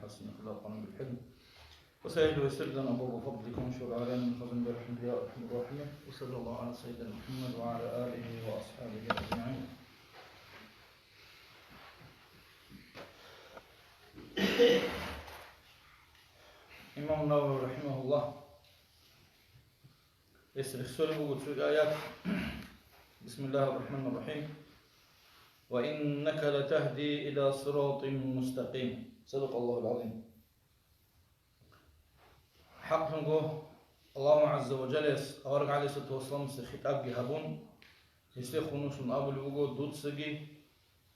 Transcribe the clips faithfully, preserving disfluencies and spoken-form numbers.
حسن أخلاقنا بالحلم. وسهل ويسر لنا أبواب فضلك وانشر علينا من خزائن برحمتك يا أرحم الراحمين. وصلى الله على سيدنا محمد وعلى آله وأصحابه أجمعين. Имам Навави рахимахуллах гьес рехсолеб буго цоги аят. بسم الله الرحمن الرحيم. وإنك لتهدي إلى صراط مستقيم. صدق الله العظيم. ХӀакълъунго, Аллагьу гӀазза ва жаллас авараг гӀалайгьиссалату вассаламасе хитӀабги гьабун, гьесде хунушлъун абулеб буго: «Дуцаги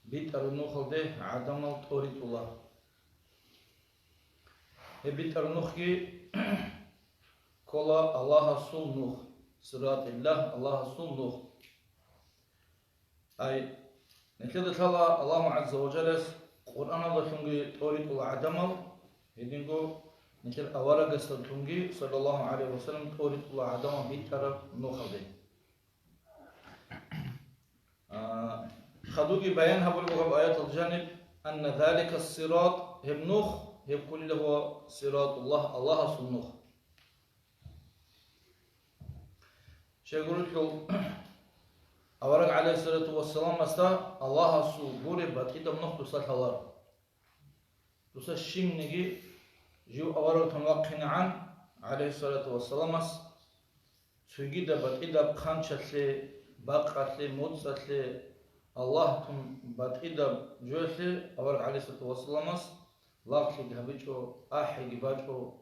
битӀараб нухалде гӀадамал тӀоритӀула». Гьеб битӀараб нухги ккола Аллагьасул нух, сиратиллагь, Аллагьасул нух. Ай, нилъеда лъала Аллагьу гӀазза ва жаллас Къуръаналдалъунги тӀоритӀула гӀадамал, гьединго нилъер аварагасдалъунги, саллаллагьу гӀалайгьи ва саллам, тӀоритӀула гӀадамал битӀараб нухалде. А, хадуги баян гьабулеб буго гьаб аяталда жаниб: «Анна залика сират», гьеб нух, гьеб кколила гьуа сиратуллагь, Аллагьасул нух. Щайгурелъул авараг гӀалайгьиссалату вассаламасда Аллагьасул гуреб батӀидаб нух дуса лъаларо. Дуса щибниги жив аварагтун вахъинегӀан, гӀалайгьиссалату вассаламас, цогидаб батӀидаб хъанчалъе, бакъалъе, моцӀалъе Аллагьтун батӀидаб жоялъе авараг гӀалайгьиссалату вассаламас лагълъиги гьабичӀо, ахӀиги бачӀо,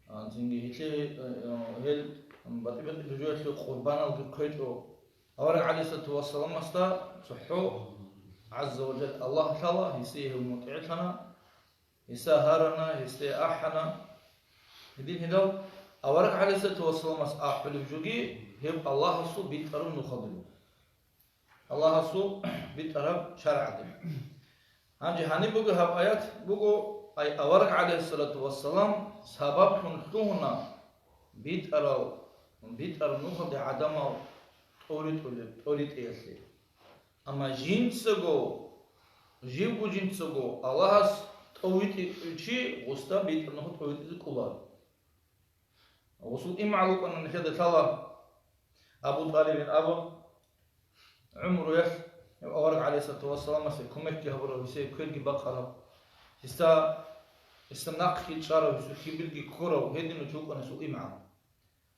а, цинги гьелъие, а, гьел батӀи-батӀи жоялъе къурбаналги кквечӀо. Авараг гӀалайгьиссалату вассаламасда цохӀо гӀазза ва жалла Аллагь лъала, гьесие гьев мутӀигӀлъана, гьесда гьарана, гьесде ахӀана. Гьедин гьедал авараг гӀалайгьиссалату вассаламас ахӀулеб жоги гьеб Аллагьасул битӀараб нухалде буго. Аллагьасул битӀараб шаргӀалде. Гьанже гьаниб буго гьаб аят буго, ай авараг гӀалайгьиссалату вассалам сабаблъун лъугьуна битӀарал, битӀараб нухалде гӀадамал тӀоритӀулеб, тӀоритӀиялъе. Амма жинцаго, живго жинцаго Аллагьас тӀовитӀичӀев чи гъосда битӀараб нух тӀовитӀизе кӀоларо. Гъосул имгӀал вукӀана нилъеда лъала Абу ТӀалибин абун, гӀумруялъ авараг гӀалайгьиссалату вассаламасе кумекги гьабурав, гьесие кверги бакъарав, гьесда, гьесда нахъги чӀарав, гьесул хьибилги ккурав гьединав чи вукӀана гьесул имгӀал.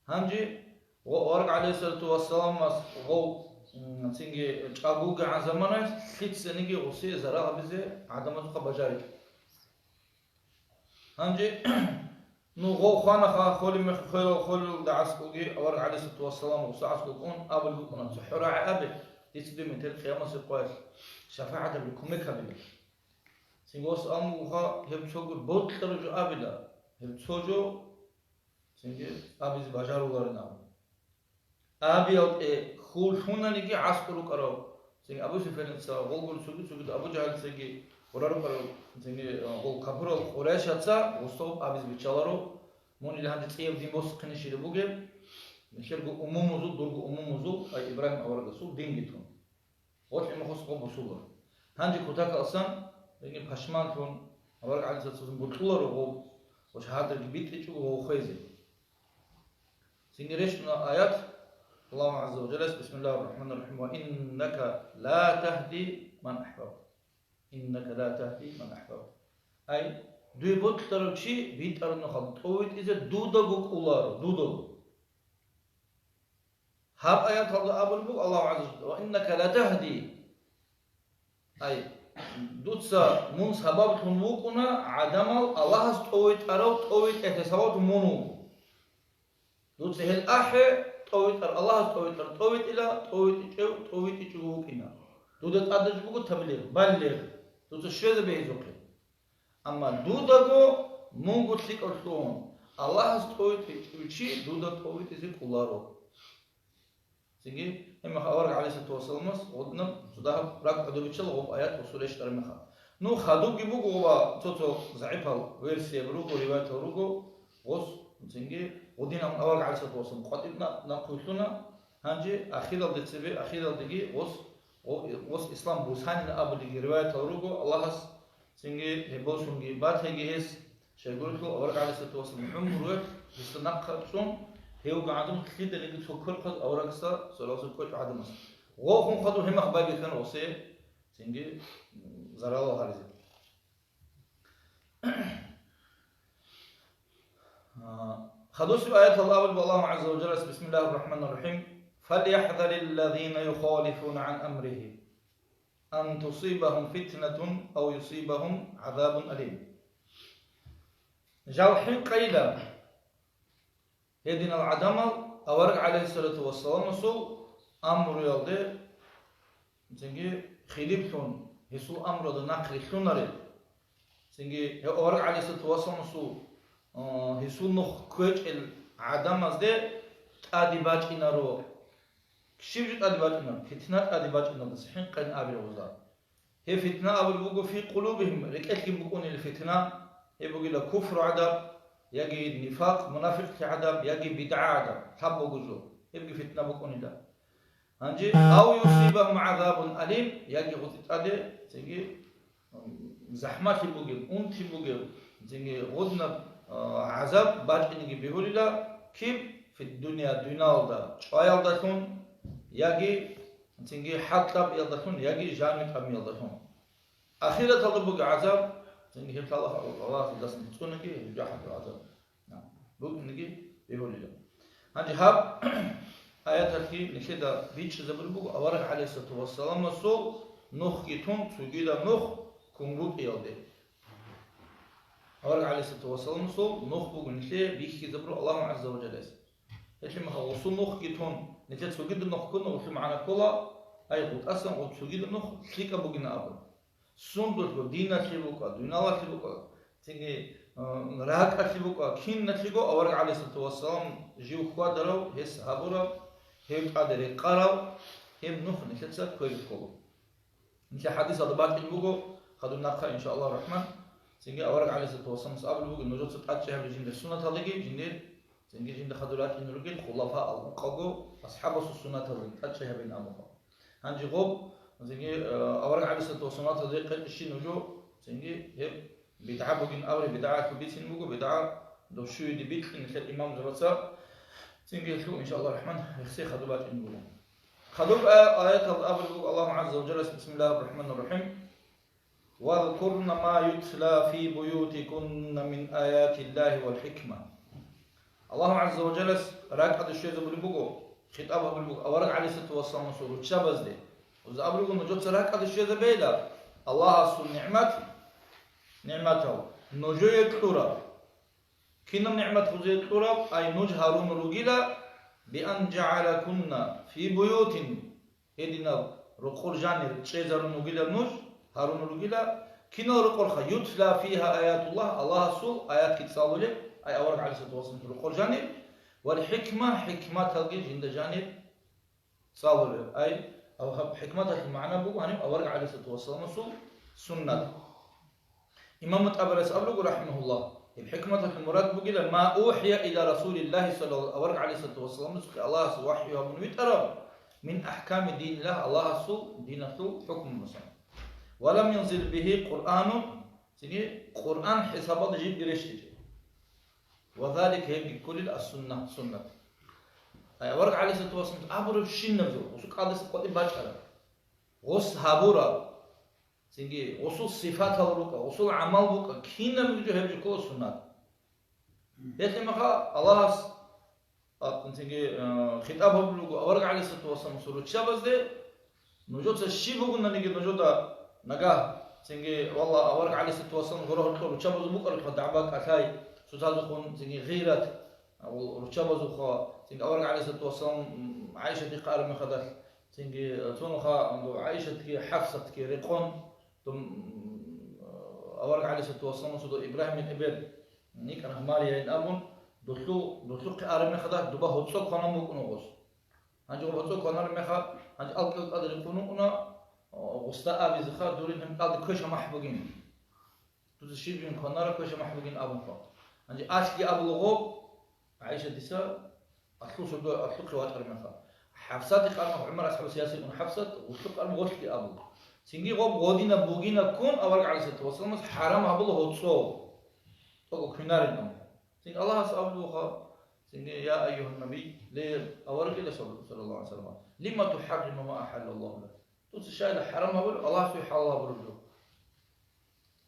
Гьанже гъо-, авараг гӀалайгьиссалату вассаламас гъов, м, цинги чӀаголгагӀан заманаялъ лъицаниги гъосие зарал гьабизе гӀадамазухъа бажаричӀо. Гьанже, ну, гъов хванаха, холеб мехалъ хвелал, холелда гӀаскӀоги авараг гӀалайгьиссалату вассалам гъосда гӀаскӀоги ун абулеб букӀана: «ЦохӀо рагӀи абе, дица дуе метер къиямасеб къоялъ шафагӀат гьабе, кумек гьабе». Цинги гъос абун бугоха, гьеб цого бокьараб жо абила, гьеб цо жо цинги абизе бажаруларин абун. Абиялде хьул лъунаниги гӀаскӀор рукӀарав, цинги Абу Суфяница, гъолгун цоги-цогид Абу Жагьалицаги гъура рукӀарав, цинги, а, гъол капурал Къурайшаца гъосда абизе биччаларо: «Мун ил гьанже цӀияб дин босухъине щиб бугеб, нилъерго умумузул, дурго умумузул, ай Ибрагьим аварагасул динги тун». Гъоркье мехалъ гъоб бусула. Гьанже кутакалъан, яги пашманлъун, авараг гӀалайгьиссалату вассалам бутӀуларо гъоб ва шагьадаги битӀичӀого гъов хвезе. Цинги рещтӀуна аят, Аллагьу гӀазза ва жаллас: «Бисмиллагьир рахӀманир рахӀим. Ва иннака ла тагьди ман ахӀбабта. Иннака ла тагьди ман ахӀбабта». Ай, дуе бокьарав чи битӀараб нухалде тӀовитӀизе дудаго кӀоларо, дудаго. Гьаб аяталда абулеб буго Аллагьу гӀазза ва жалла: «Ва иннака ла тагьди». Ай, дуца, мун сабаблъун вукӀуна гӀадамал Аллагьас тӀовитӀарав, тӀовитӀелъе сабаблъун мун вуго. Дуца гьел ахӀе, тӀовитӀар Аллагьас тӀовитӀар тӀовитӀила, тӀовитӀичӀев тӀовитӀичӀого вукӀина. Дуда тӀадеж буго таблигъ, балигъ, дуца щвезе бегьизухъе. Амма дудаго мунго лъикӀав лъугьун, Аллагьас тӀовитӀичӀев чи дуда тӀовитӀизе кӀоларо. Цинги, гьебмехалъ авараг гӀалайгьиссалату вассаламас гъодинаб цо дагьаб ракӀ гӀодобиччала гъоб аят гъосул рещтӀараб мехалъ. Ну, хадубги буго ва цо-цо загӀипал версияб руго, риваятал руго, гъос, цинги, гъодинаб авараг гӀалайгьиссалату вассалам къватӀиб на-, нахъвилълъуна, гьанже ахиралде цебе, ахиралдеги гъос, гъо-, гъос ислам бусанин абулеги риваятал руго, Аллагьас цинги гьеб босунги батаги гьес, Щайгурелъул авараг гӀалайгьиссалату вассалам гӀумруялъ гьесда нахъа цӀун, гьев гӀадамал лъиданиги цо кверхъаз аварагасда салаватал кквечӀо гӀадамаз. Гъовхун хадуб гьимахъ байбихьана гъосе, цинги, м, заралал гьаризе. А, хадусеб аяталда абулеб Аллагьу гӀазза ва жаллас, бисмиллагьир рахӀманир рахӀим, «Фальяхзарил лазина юхалифуна гӀан амригьи, ан тусибагьум фитнатун ав юсибагьум гӀазабун алим». Жал хӀинкъайила гьединал гӀадамал авараг гӀалайгьиссалату вассаламасул амруялде, цинги хилиплъун, гьесул амруялда нахърилълъунарел, цинги гьев авараг гӀалайгьиссалату вассаламасул, а, гьесул нух кквечӀел гӀадамазде тӀаде бачӀинаро. Щиб жо тӀаде бачӀунеб? Фитна тӀаде бачӀуналдаса хӀинкъайин абила гъоза. Гьеб фитна абулеб буго фи къулубигьим, рекӀелъги букӀунеб фитна, гьеб бугила куфру гӀадаб, яги нифакъ, мунафикълъи гӀадаб, яги бидгӀа гӀадаб, лъаб буго жо, гьебги фитна букӀунила. Гьанже, ав юсибагьум гӀазабун алим, яги гъоз тӀаде цинги захӀмалъи бугеб, унти бугеб, цинги гъуднаб, а, гӀазаб бачӀинеги бегьулила, киб? Фиддуния, дуниялалда, чӀваялдалъун, яги цинги хӀалтӀабиялдалъун, яги жаниб тӀамиялдалъун. Ахираталда бугеб гӀазаб, цинги гьеб лъала Аллагьасдасан цӀунаги, гьеб жахӀалъул гӀазаб. букӀинеги бегьулила. Гьанже гьаб аяталъги нилъеда бичӀчӀизабулеб буго авараг гӀалайгьиссалату вассаламасул нухги тун цогидаб нух ккун рукӀиналде. Авараг гӀалайгьиссалату вассаламасул нух буго нилъее бихьизабураб Аллагьу гӀазза ва жаллас. Гьелъимаха гъосул нухги тун нилъее цогидаб нух ккуна, гъолъул магӀна ккола, ай, гъутӀасан гъо цогидаб нух лъикӀаб бугин абун. Сундулъго, диналъе букӀа, дуниялалъе букӀа, цинги, а, ракӀалъе букӀа, киналъего авараг гӀалайгьиссалату вассалам жив хьвадарав, гьес гьабурав, гьев тӀаде рекъарав, гьеб нух нилъеца кквезе ккола. Нилъер хӀадисалда бачӀине буго, хадуб нахъа, иншааллагьу рахӀман, цинги авараг гӀалайгьиссалату вассаламас абулеб буго, нужеца тӀадчӀей гьабе жинда суннаталдеги, жиндир, цинги жинда хадур рачӀине ругел хулафаал ункъавго асхӀабасул суннаталдеги тӀадчӀей гьабин абуха. Гьанже гъоб, цинги, э, авараг гӀалайгьиссалату вассаламасда рекъечӀищин нужо, цинги гьеб бидгӀа бугин абури, бидгӀалъул бицин буго, бидгӀа дов щуеде бикьин нилъер имамзабаца, цинги гьелъул, иншааллагьу рахӀман, рехсей хадуб бачӀин буго. Хадуб а-, аяталда абулеб буго Аллагьу гӀазза ва жаллас, бисмиллагьир рахӀманир рахӀим. «Вазкурна ма ютла фи буютикунна мин аятиллагьи вал хӀикма». Аллагьу гӀазза ва жаллас ракӀалде щвезабулеб буго, хитӀаб гьабулеб буго авараг гӀалайгьиссалату вассаламасул руччабазде. Гъоза абулеб буго, нужеца ракӀалде щвезабейила Аллагьасул нигӀмат, нигӀматал нужее кьураб. Кинаб нигӀмат гъозие кьураб, ай нуж гьарун ругила, «би ан жагӀалакунна фи буютин», гьединаб рокъор жанир чӀезарун вугила нуж, гьарун ругила, кинал рокъорха, «ютла фигьа аятуллагь», Аллагьасул аятги цӀалулеб, ай авараг гӀалайгьиссалату вассаламасул рокъор жанир, «вал хӀикма», хӀикматалги жинда жанир цӀалулеб, ай, ав-, гьаб хӀикматалъул магӀна буго гьаниб авараг гӀалайгьиссалату вассаламасул суннат. Имам ТӀабарияс абулеб буго, рахӀимагьуллагь, гьеб хӀикматалъул мурад бугила, «ма ухӀия иля Расулиллагьи саллаллагьу», авараг гӀалайгьиссалату вассаламасухъе Аллагьас вахӀю гьабун витӀараб, «мин ахӀками диниллагь», Аллагьасул диналъул хӀукму, масала. «Ва лам янзил бигьи Къуръанун», цинги Къуръан хӀисабалда жибги рещтӀичӀеб. «Ва залика», гьебги кколел ас-сунна, суннат. Ай авараг гӀалайгьиссалату вассаламас абурабщинаб жо, гъосул кӀалдиса къватӀиб бачӀараб, гъос гьабураб. Цинги гъосул сифатал рукӀа, гъосул гӀамал букӀа, кинаб жо гьеб жо ккола суннат. Гьелъимаха Аллагьас, а, цинги, а, хитӀаб гьабулеб буго авараг гӀалайгьиссалату вассаламасул руччабазде, нужеца щиб бугонаниги нужеда нагагь, цинги, валла, авараг гӀалайгьиссалату вассалам гъура гьоркьор руччабазул букӀарабха дагӀба-кӀалъай, цоцазухъун, цинги, гъират, а, вал-, руччабазухъа, цинги, авараг гӀалайгьиссалату вассалам, м, ГӀайшатихъа араб мехалдалъ, цинги, цоноха, ам, ГӀайшатги ХӀафсатги рекъон, Дун, авараг гӀалайгьиссалату вассаламасул Ибрагьимил эбел, никӀана Марияйин абун, дулъу-, дулъухъе араб мехалда дуба гьоцӀо кванан букӀуна гъос. Гьанже гъоб гьоцӀо кванараб мехалъ, гьанже алкӀил тӀад рекъон вукӀуна, гъосда абизеха, дурин гьанкӀалде квеша махӀ бугин. Дуда щибин кванара квеша махӀ бугин абунха. Гьанже алъги абула гъоб, ГӀайшатица, алъул сордо алъухъе вачӀараб мехалъ. ХӀафсатихъ армах ГӀумар асхӀабас ясиркъун ХӀафсат, гъулъухъ армах гъолъги абула. Цинги гъоб гъодинаб бугинаб ккун авараг гӀалайгьиссалату вассаламас хӀарам гьабула гьоцӀо. тӀокӀо квинарин амма. Цинги Аллагьас абулеб бугоха, цинги, я айюгьан наби, ле аварагила саллаллагьу гӀалайгьи ва саллам, лима тухӀарриму ма ахӀаллаллагьу лак? Дуца щайила хӀарам гьабулеб, Аллагьас хӀалал гьабураб жо?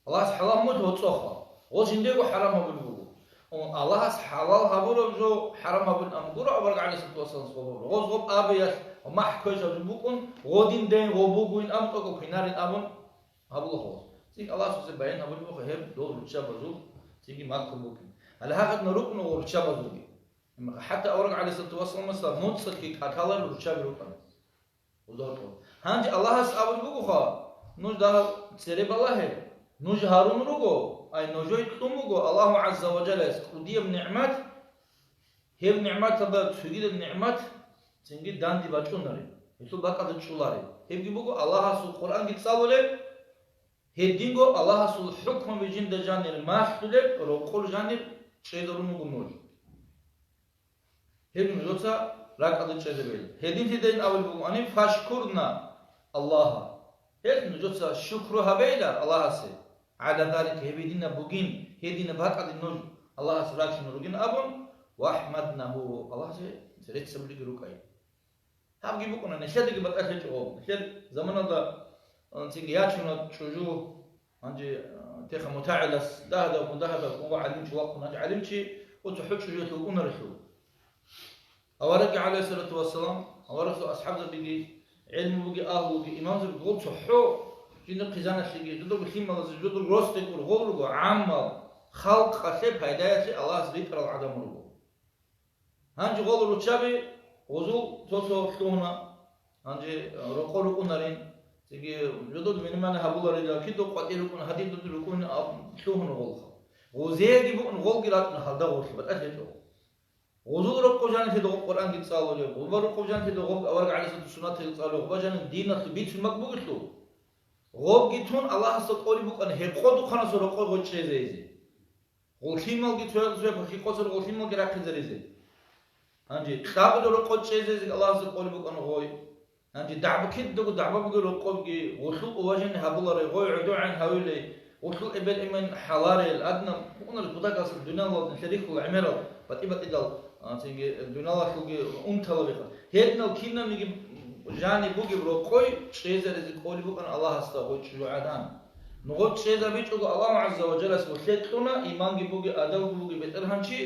Аллагьас хӀалал гьабулеб гьоцӀоха, гъо жиндего хӀарам гьабулеб буго. О, Аллагьас хӀалал гьабураб жо хӀарам гьабулеб амма гуро авараг гӀалайгьиссалату вассаламас гъоб гьабураб. Гъоз гъоб абиялъ ва махӀ кквезе гьабулеб букӀун, гъодин ден гъоб бугин абун тӀокӀо квинарин абун гьабула гъоз. Цинги Аллагьас гьезе баян гьабулеб буго гьеб дол руччабазул цинги макру букӀин. Гьале гьагъадна рукӀуна гъо руччабазулги. Амма хӀатта авараг гӀалайгьиссалату вассаламасда моцӀалъги кӀалъаларел руччаби рукӀана. Гьанже Аллагьас абулеб бугоха, нуж дагьал цере балагье, нуж гьарун руго, ай нужее кьун буго Аллагьу гӀазза ва жаллаяс кӀудияб нигӀмат, гьеб нигӀматалда цогидаб нигӀмат цинги данде бачӀунареб, гьелъул бакӀалда чӀолареб. Гьебги буго Аллагьасул Къуръанги цӀалулеб, гьединго Аллагьасул хӀукмаби жинда жанир малъулеб, рокъор жанир чӀезарун руго нуж. Гьеб нужеца ракӀалда чӀезабе. Гьединлъидайин абулеб буго гьаниб, фашкурна Аллагьа. Гьеб нужеца шукру гьабейила Аллагьасе. ГӀала залик, гьеб гьединаб бугин, гьединаб бакӀалде нуж Аллагьасе рачун ругин абун, вахӀмаднагьу, Аллагьасе рецц гьабулебги рукӀай. Гьабги букӀуна, нилъедаги батӀалъи гьечӀо гъоб. Нилъер заманалда, а, цинги ячуна чӀужу, гьанже, а, теха мутагӀилас дагьадавккун, дагьадавккун ва гӀалимчи вахъун, гьанже гӀалимчи ва цохӀо чӀужуялъул унарелъул. Аварагги, гӀалайгьиссалату вассалам, аварагасул асхӀабзабиги, гӀелму буги, агьлуги, имамзаби гъоб цохӀо жинда хъизаналъеги, жодорго лъималазе, жодорго рос-, рекӀел гъол руго, гӀаммал, халкъалъе пайдаялъе Аллагьас ритӀарал гӀадамал руго. Гьанже гъол руччаби гъозул цо-цо лъугьуна, гьанже рокъо рукӀунарин, цинги жодор минимана гьабуларила, кидал къватӀир рукӀуна, гьадин дуда рукӀуна аб-, лъугьуна гъолха. Гъозеги букӀун гъолги рачӀуна гьалда гъорлъ батӀалъи гьечӀо. Гъозул рокъо жанилъидал гъоб Къуръанги цӀалулеб, гъоба рокъо жанилъидал гъоб авараг гӀалайгьиссалату суннатги цӀалулеб, гъоба жанил диналъул бицун бакӀ бугелъул, гъобги тун Аллагьасда кӀолеб букӀана гьекъо духъанасул рокъо гъой чӀезейзе. Гъолъималги цоял-цоял хикъосел гъолъималги рахъизаризе. Гьанже кьабулеб рокъо чӀезезе Аллагьасда кӀолеб букӀана гъой. Гьанже дагӀба кидаго дагӀба бугеб рокъобги, гъолъул уважение гьабуларел, гъой гӀодогӀан гьавилей, гъолъул эбел-эмен хӀаларел, адна букӀунарел кутакалъ дуниялалда нилъер рихьула гӀемерал, батӀи-батӀидал, а, цинги дуниялалъулги унталабиха. Гьединал кинабниги жаниб бугеб рокъой чӀезаризе кӀолеб букӀана Аллагьасда гъой чӀужугӀадан. Нугъо чӀезабичӀого Аллагь гӀазза ва жаллас гъолъе кьуна, иманги бугеб, адабги бугеб бетӀергьанчи,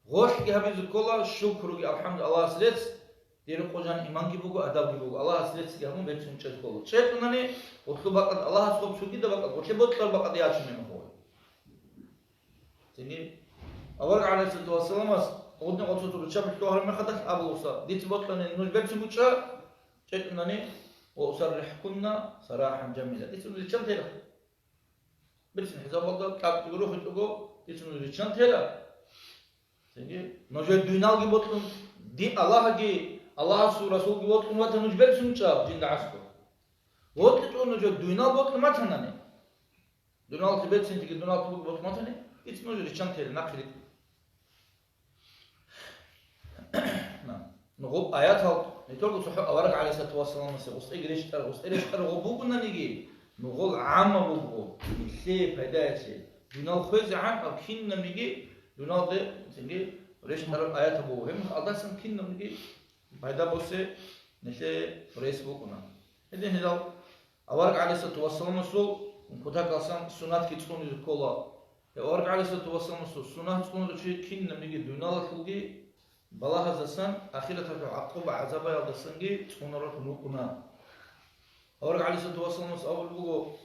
гъолъги гьабизе ккола, шукруги, алхӀамду, Аллагьас рецц, дир къо жан иманги буго, адабги буго, Аллагьас реццги гьабун берцин чӀез ккола. ЧӀетӀунани, гъолъул бакӀад Аллагьас гъоб цогидаб бакӀад, гъолъе бокьараб бакӀад ячунеб мехалъ. Цинги авараг гӀалайгьиссалату вассаламас гъудин гъоцо руччаби лъугьараб мехалдалъ абулуса, дица бокьани нуж берцин бучӀа, чӀетӀунани, ва усаррихӀкунна сарахӀан жамила. Дица нуж риччан тела. Берцин хӀисабалда кӀапӀги рухӀичӀого, дица нуж риччан тела. Цинги нужер дуйналги бокьун, дин Аллагьги, Аллагьасул Расулги вокьун ватан нуж берцин бучӀа жинда гӀаскӀур. ВокьичӀого нужер дуйнал бокьун ватанани. Дуналъе берцинлъиги, дуналъ буги бокьун батани, дица нуж риччан тела, нахъе ритӀе. На. Ну, гъоб аятал, не только цохӀо авараг гӀалайгьиссалату вассаламасе гъустӀеги рещтӀар, гъустӀе рещтӀар гъоб бугонаниги, ну, гъол гӀамма буго, нилъее пайдаялъе. Дунал хвезегӀан аб кинабниги, дуналде цинги рещтӀараб аятал буго. Гьеб мехалдасан кинабниги пайда босе нилъее рес букӀуна. Гьедин гьелал Авараг гӀалайгьиссалату вассаламасул кутакалсан суннатги цӀунизе ккола. Авараг гӀалайгьиссалату вассаламасул суннат цӀунарав чи кинабниги дуналалъулги балагьаздасан, ахираталъул гӀакъуба-гӀазабаялдасанги цӀунаралъун вукӀуна. Авараг гӀалайгьиссалату вассаламас абулеб буго,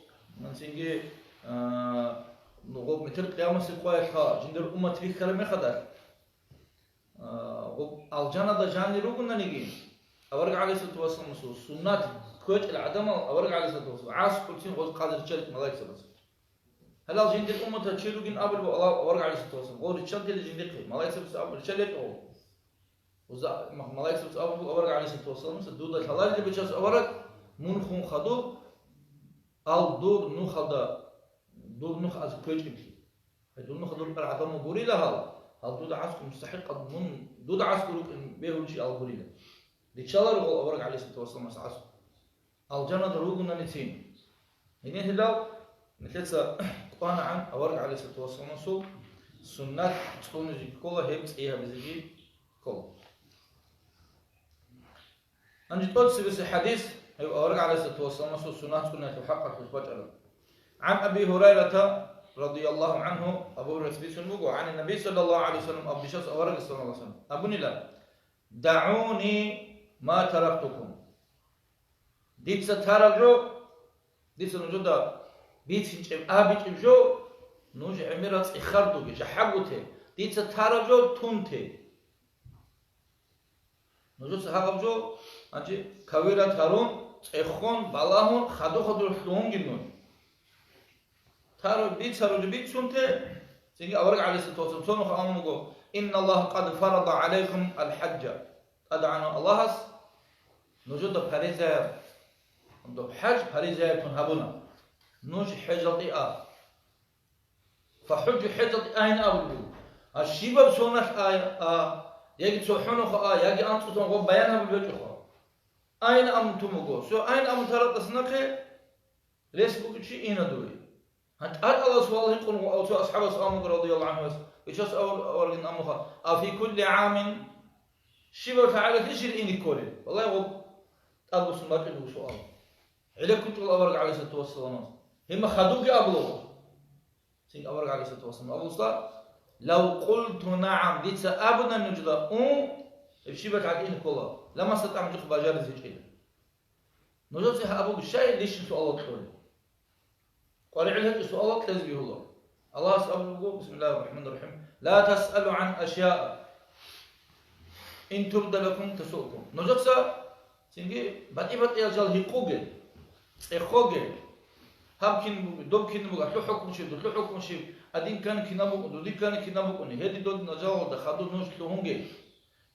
цинги, а, ну, гъоб метер къиямасеб къоялъха жиндир уммат бихьараб мехалда, А, гъоб алжанада жанир ругонаниги, авараг гӀалайгьиссалату вассаламасул суннат кквечӀел гӀадамал авараг гӀалайгьиссалату вассалам гӀаскӀурцин гъоз къадир чӀарикь малаикзабаз. Гьалал жиндир умматалъ чи ругин абулеб авараг гӀалайгьиссалату вассалам, гъо риччантели жиндихъе, малаикзабаз аб-, риччал гьечӀо. Уза-, ма-, малаикзабаз абулеб авараг гӀалайгьиссалату вассаламас, дуда лъаларилеб бичас авараг, мун хун хадуб, ал дур нухалда, дур нух аз кквечӀеблъи. Гьай, дун нухалда рукӀарал гӀадамал гурила гьал, гьал дуда гӀаскӀу мустахӀикъал, мун дуда гӀаскӀу рукӀин бегьулчи ал гурила. Риччаларо гъол авараг гӀалайгьиссалату вассаламас гӀаскӀу. Алжанада ругонаницин. Гьенир гьелал нилъеца кӀванагӀан авараг гӀалайгьиссалату вассаламасул Суннат цӀунизе ккола, гьеб цӀи гьабизеги ккола. Гьанже тӀоцебесеб хӀадис, гьев авараг гӀалайгьиссалату вассаламасул суннат цӀуниялъул хӀакъалъулъ бачӀараб. ГӀан Аби Гьурайрата, радияллагьу гӀангьу, Абу Гьурайрас бицун буго, гӀанин Наби саллаллагьу гӀалайгьи вассалам, абдишас аварагас саллаллагьу гӀалайгьи вассалам абунила: «ДагӀуни ма тарактукум». Дица тараб жо, дица нужеда бицинчӀеб, абичӀеб жо, нуж гӀемерал цӀехардуге, жахӀагу те, дица тараб жо тун те. Нужеца гьаб жо, гьанже кавират гьарун, цӀехун, балагьун, хадур-хадур лъугьунги нуж. Таро бицаро бицунте, цинги авараг гӀалайгьиссалату вассалам цо нух абун буго: «Инналлагьа къад фарада гӀалайкум аль-хӀаджа». ТӀадегӀанав Аллагьас нужеда паризаяб, доб хӀаж паризаяб тун гьабуна. Нуж хӀежалде а. ФахӀужу, хӀежалде айин абулеб буго. А щибаб соналъ а, а, яги цохӀо нух а, яги анцӀго сон гъоб баян гьабулеб гьечӀоха. Айин абун тун буго. Цо айин абун таратӀаса нахъе рес бугев чи ина дуе. Гьанже тӀадегӀанас суал гьикъун, цо асхӀабас абун буго, радияллагьу гӀангьу, гьес, гьесда авар-, аварагас абуна: «Афи кулли гӀамин, щибаб лъагӀалалъищ жир ине кколеб?» Валлагь, гъоб тӀадбуссун бачӀунеб буго суал. ГӀенеккун чӀола авараг гӀалайгьиссалату вассаламас. Гьеб мехалъ хадубги абула гъос. Цинги авараг гӀалайгьиссалату вассалам абула: «Лав къулту нагӀам», дица абуна нужеда: «Ун, гьеб щибаб лъагӀалалъ ине ккола», ламастатӀагӀтум, нужехъ бажаризе гьечӀила. Нужеца гьаб абуге, щай лишний суалал кьолеб? КъваригӀел гьечӀеб суалал кьезеги гьула. Аллагьас абулеб буго, бисмиллагьир рахӀманир рахӀим: «Ла тасъалу гӀан ашяа ин тубда лакум тасуъкум». Нужеца цинги батӀи-батӀиял жал гьикъуге, цӀехоге. Гьаб кин буго, доб кин буго, лъу хӀукму щиб, дудлъу хӀукму щиб, гьадин ккани кинаб букӀун, дудин ккани кинаб букӀуни, гьедин додинал жалалда хадур нуж лъугьунге.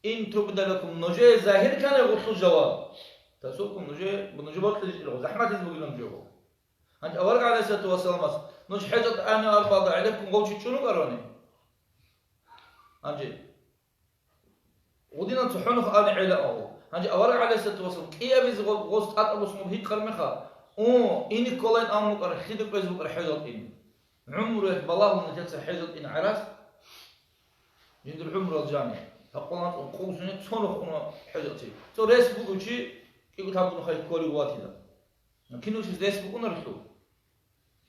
Ин тубда лакум, нужее загьир ккани гъулъул жаваб. Тасуъкум, нужее, нужее бокьизе гьечӀила, захӀматизе бугилан жо. Гьанже авараг гӀалайгьиссалату вассаламас: «Нуж хӀежалде айин арбаалда гӀенеккун гъов чи чӀун вукӀарони?» Гьанже гъудинан цохӀо нух ани гӀела агъо. Гьанже авараг гӀалайгьиссалату вассалам кӀиабизе гъо-, гъос тӀатӀалъусан гъоб гьикъар мехалъ: «О, ине кколайин абун букӀараб, лъида кӀвезе букӀараб хӀежалде ине?» ГӀумруялъ балагьун нилъеца хӀежалде ине гӀарац. Жиндир гӀумруялъ жани, гьаб къоло анцӀго къугъсуне цо нух уна хӀежалде. Цо рес бугев чи кӀиго-лъабго нухалъ кколев ватила. Кинав чияс рес букӀунарелъул?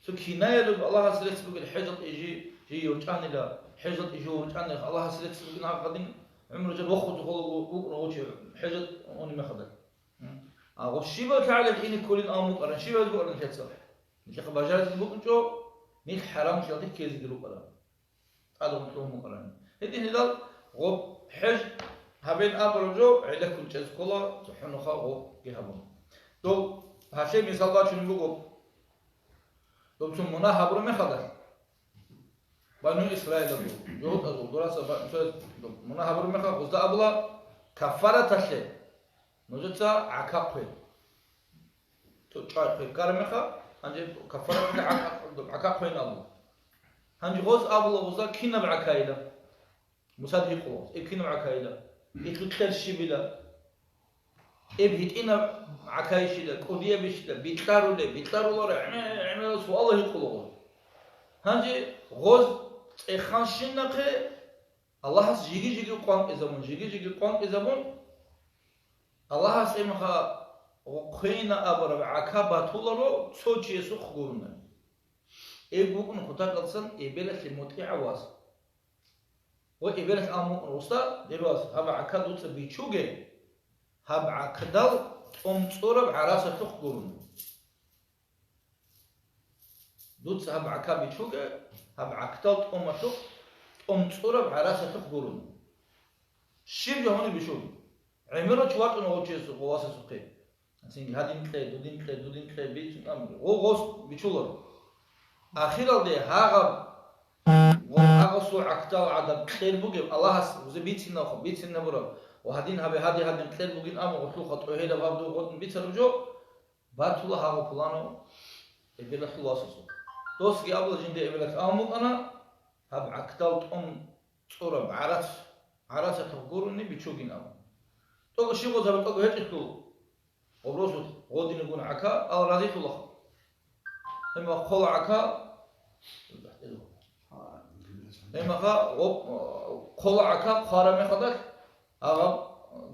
Цо кинаялъул Аллагьас рес бугел хӀежалде жи, жи йорчӀанила, хӀежалде жо ворчӀанила, Аллагьас рес бугин гьаб гьадин гӀумру жо вохун цо холо вукӀун гъов чи хӀежалде унеб мехалда. А гъов щибаб лъагӀалалъ ине кколин абун букӀаран, щибаб букӀаран нилъеца? Нилъехъа бажаризе букӀунчӀо, нилъ хӀарамлъиялде ккезеги рукӀаран. ТӀадегӀан лъугьун букӀарани. Гьедин гьелъул гъоб хӀеж гьабеян абураб жо гӀенеккун чӀезе ккола, цохӀо нуха гъобги гьабун. Дов гьалъе мисал бачунеб буго, дов цо мунагь гьабураб мехалда, Бану Исраилазул, жугьутӀазул, дураса ба-, цо дов мунагь гьабураб мехалда, гъозда абула кафараталъе нужеца гӀака хъве. ЧӀвай хъве ккараб мехалъ, гьанже кафараталда гӀака-, гӀака хъвейин абула. Гьанже гъоз абула гъозда кинаб гӀакайила. Мусада гьикъула гъоз, эб кинаб гӀакайила? Эблъу кьер щибила? Эб гьитӀинаб гӀакайищила, кӀудиябищила, бикьарулеб, бикьаруларо, гӀемер-, гӀемерал суалал гьикъула гъоз. Гьанже гъоз цӀеханщинахъе Аллагьас жиги-жиги къванкъизабун, жиги-жиги къванкъизабун, Аллагьас гӀемерха хъвейин абураб гӀака батуларо цо чиясухъ гурони. Эб букӀун кутакалдасан эбелалъе мутӀигӀав вас. Ва эбелалъ абун букӀун: «Уста, дир вас, гьаб гӀака дуца бичуге, гьаб гӀакдал тӀом цӀураб гӀарасалъухъ гурони». Дуца гьаб гӀака бичуге, гьаб гӀакдал тӀомалъухъ, тӀом цӀураб гӀарасалъухъ гурони. Щиб жо гьаниб бищун? ГӀемерал чи вачӀуна гъов чиясухъ, гъов васасухъе. Цинги гьадин кье, дудин кье, дудин кье, бицун, ам, гъов гъос бичуларо. Ахиралде гьагъаб ва гьагъасул гӀакдал гӀадаб кьер бугеб, Аллагьас гъузе бицинаб, бицинабураб ва гьадин гьабе, гьади гьадин кьер бугин, амма гъулъухъа тӀогьилаб гьаб дугъ гъотӀун бицараб жо, батула гьагъа пуланав эбелалъул васасул. Досги абула жинда эбелалъ абун букӀана, гьаб гӀакдал тӀом цӀураб гӀарац, гӀарацалъухъ гурони бичугин абун. ТӀокӀа щиб гъозаби тӀокӀа гьечӀелъул, гъоб росулъ гъодинигун гӀака, ал разилъулаха. Гьеб ва хъола гӀака, Гьебмаха гъоб, хъола гӀака хъвараб мехалдалъ, гьаб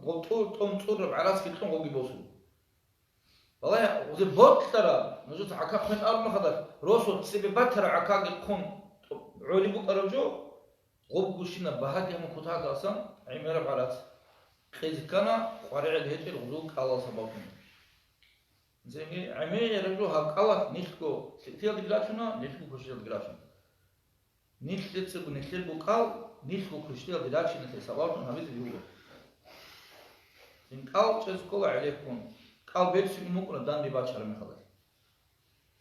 гъоб тӀу-, тӀун цӀураб гӀарацги кьун гъоги босун. Валлагь, гъузе бокьараб, нужеца гӀака хъвен абун мехалдалъ, росулъ цебе батараб гӀакаги хъун гӀолеб букӀараб жо, гъоб гущинаб багьаги гьамун кутакалъан гӀемераб гӀарац кьезе ккана, къваригӀел гьечӀел гъузул кӀалал сабаблъун. Цинги гӀемераб жо гьаб кӀалалъ нилъго лъикӀлъиялдаги рачуна, нилъго квешлъиялдаги рачуна. Нилъецаго нилъер букӀал нилъго квешлъиялде рачиналъе сабаблъун гьабизе буго. Цин кӀал чӀезе ккола гӀелеккун, кӀал берцин букӀуна данде бачараб мехалдалъ.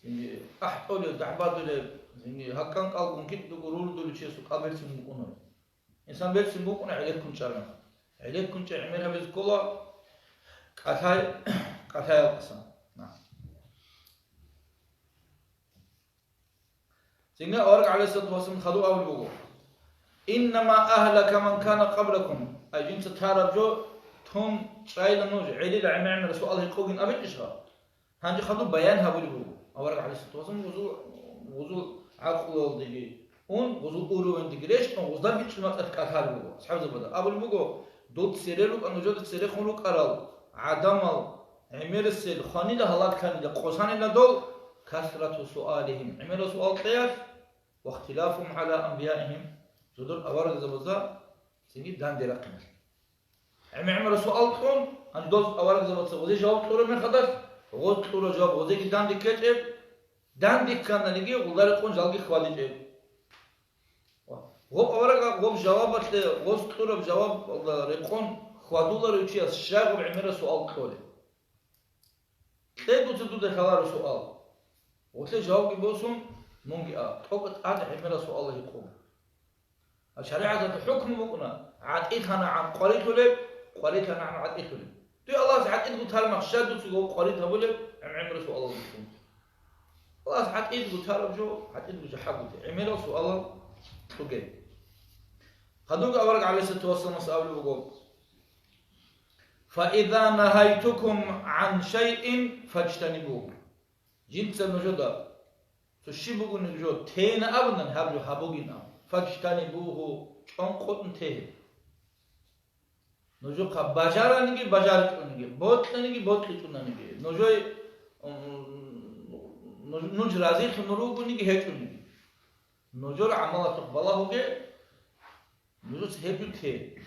Цинги ахӀтӀолеб, дагӀбадулеб, цинги гьаккан кӀалгун кӀикӀдуго рурдулев чиясул кӀал берцин букӀунаро. Инсан берцин букӀуна гӀелеккун чӀараб мехалъ. ГӀелеккун чӀей гӀемер гьабизе ккола кӀалъай-, кӀалъаялдасан. На. Цинги авараг гӀалайгьиссалату вассалам хадуб абулеб буго: «Иннама агьлака ман кана къаблакум», ай жинца тараб жо тун чӀайла нуж, гӀелил гӀемер-гӀемерал суал гьикъугин абичӀищха? Гьанже хадуб баян гьабулеб буго. Авараг гӀалайгьиссалату вассалам гъузул, гъузул гӀакълуялдеги ун, гъузул уровеньдеги рещтӀун, гъузда бичӀчӀун мацӀалъ кӀалъалеб буго. АсхӀабзабада абулеб буго: «Дуда цере рукӀа, нужеда церехун рукӀарал гӀадамал гӀемерисел хванила, гьалаклъанила, къосанила дол, касрату суалихим, гӀемерал суал кьеялъ, ва ихтилафухум гӀала анбияихим, жодор аварагзабазда цинги данде рахъиналъ». ГӀемер-гӀемерал суал кьун, гьанже дол аварагзабаца гъозе жаваб кьураб мехалдалъ, гъоз кьураб жаваб гъозеги данде ккечӀеб, данде ккананиги гъолда рекъон жалги хьвадичӀеб. Гъоб авараг гъоб жавабалъе, гъоз кьураб жавабалда рекъон хьвадуларев чияс щай гъоб гӀемерал суал кьолеб? Кье дуца дуда лъаларо суал. Гъолъе жавабги босун, мунги а, тӀокӀаб тӀад гӀемерал суал гьикъун. А шаригӀаталда хӀукму букӀуна, гӀатӀилъанагӀан къварилъулеб, къварилъанагӀан гӀатӀилъулеб. Дуе Аллагьас гӀатӀидго тараб мехалъ щай дуца гъоб къварид гьабулеб, гӀемер-гӀемерал суалал бихьун? Аллагьас гӀатӀидго тараб жо, гӀатӀидго жо хӀагуде, гӀемерал суалал кьуге. Хадуб авараг гӀалайгьиссалату вассаламас абулеб буго: «Фаиза нагьайтукум гӀан шайин фажтанибугьу». Жинца нужеда цо щиб бугониги жо тейин абунани, гьаб жо гьабугин абун. «Фажтанибугьу», чӀван къотӀун тейин. Нужехъа бажараниги бажаричӀониги, бокьаниги бокьичӀонаниги, нужей, м, нуж, нуж разилъун ругониги гьечӀониги. Нужер гӀамалалъухъ балагьуге, нужеца гьеб жо те.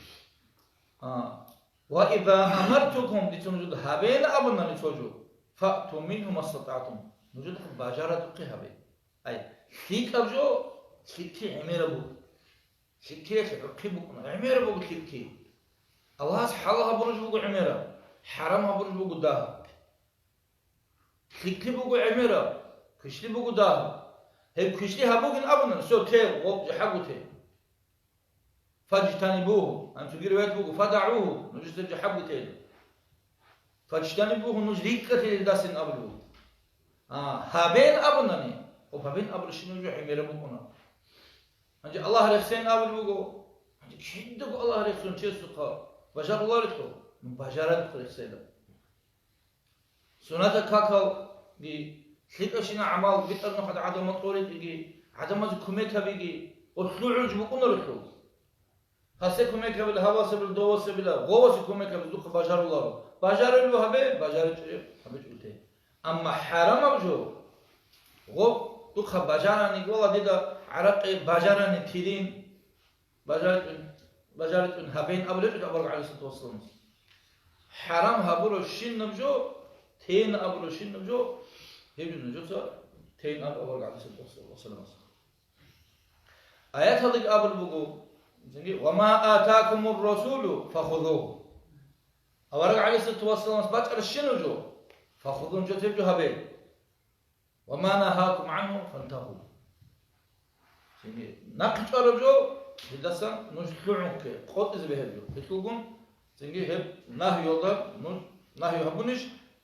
А, «Ва иза амартукум», дица нужеда гьабейин абунани цо жо, «фаъту мингьу мастатӀагӀтум», нужеда бажарадухъе гьабе. Ай, лъикӀаб жо лъикӀлъи гӀемераб буго. ЛъикӀлъиялъе гӀухъи букӀуна, гӀемераб буго лъикӀлъи. Аллагьас хӀалал гьабураб жо буго гӀемераб, хӀарам гьабураб жо буго дагь. ЛъикӀлъи буго гӀемераб, квешлъи буго дагь. Гьеб квешлъи гьабугин абуна, всё, те, гъоб, жахӀагу те. «Фажтанибугьу», анцуги риваят буго, «фадагӀугьу», нужеца жахӀагу те. «Фажтанибугьу», нуж рикӀкӀалъе гьелдасин абулеб буго. А, гьабен абунани, гъоб гьабен абулебщинаб жо гӀемераб букӀуна. Гьанже Аллагь рехсен абулеб буго. Гьанже кидаго Аллагь рехсон чиясухъа бажаруларелъул, ну, бажарадухъ рехсейила. Суннатал какалги, лъикӀабщинаб гӀамал битӀараб нухалъ гӀадамал тӀоритӀиги, гӀадамазе кумек гьабиги, гъолъул гӀурж букӀунарелъул. Гьасе кумек гьабила, гьавасабила, довасабила, гъовасе кумек гьабила, духъа бажаруларо. Бажарулев гьабе, бажаричӀев гьабичӀого те. Амма хӀарамаб жо, гъоб, духъа бажараниги, валлагь, дида гӀаракъи бажарани тилин, бажаричӀун, бажаричӀун гьабейин абулеб жо авараг гӀалайгьиссалату вассаламас. ХӀарам гьабурабщинаб жо, тейин абурабщинаб жо, гьеб жо нужеца тейин абу авараг гӀалайгьиссалату вассаламас. Аяталдаги абулеб буго, цинги, «Ва ма атакумур расулу фахузугьу». Авараг гӀалайгьиссалату вассаламас бачӀараб щинаб жо, фахузугьу, нужеца гьеб жо гьабе. «Ва ма нагьакум гӀангьу фантагьу». Цинги, нахъе чӀвараб жо, гьелдасан нуж лъугӀунге, къотӀизе бегьеб жо. Гьелъулгун, цинги, гьеб нагьиялда нуж нагьи гьабунищ,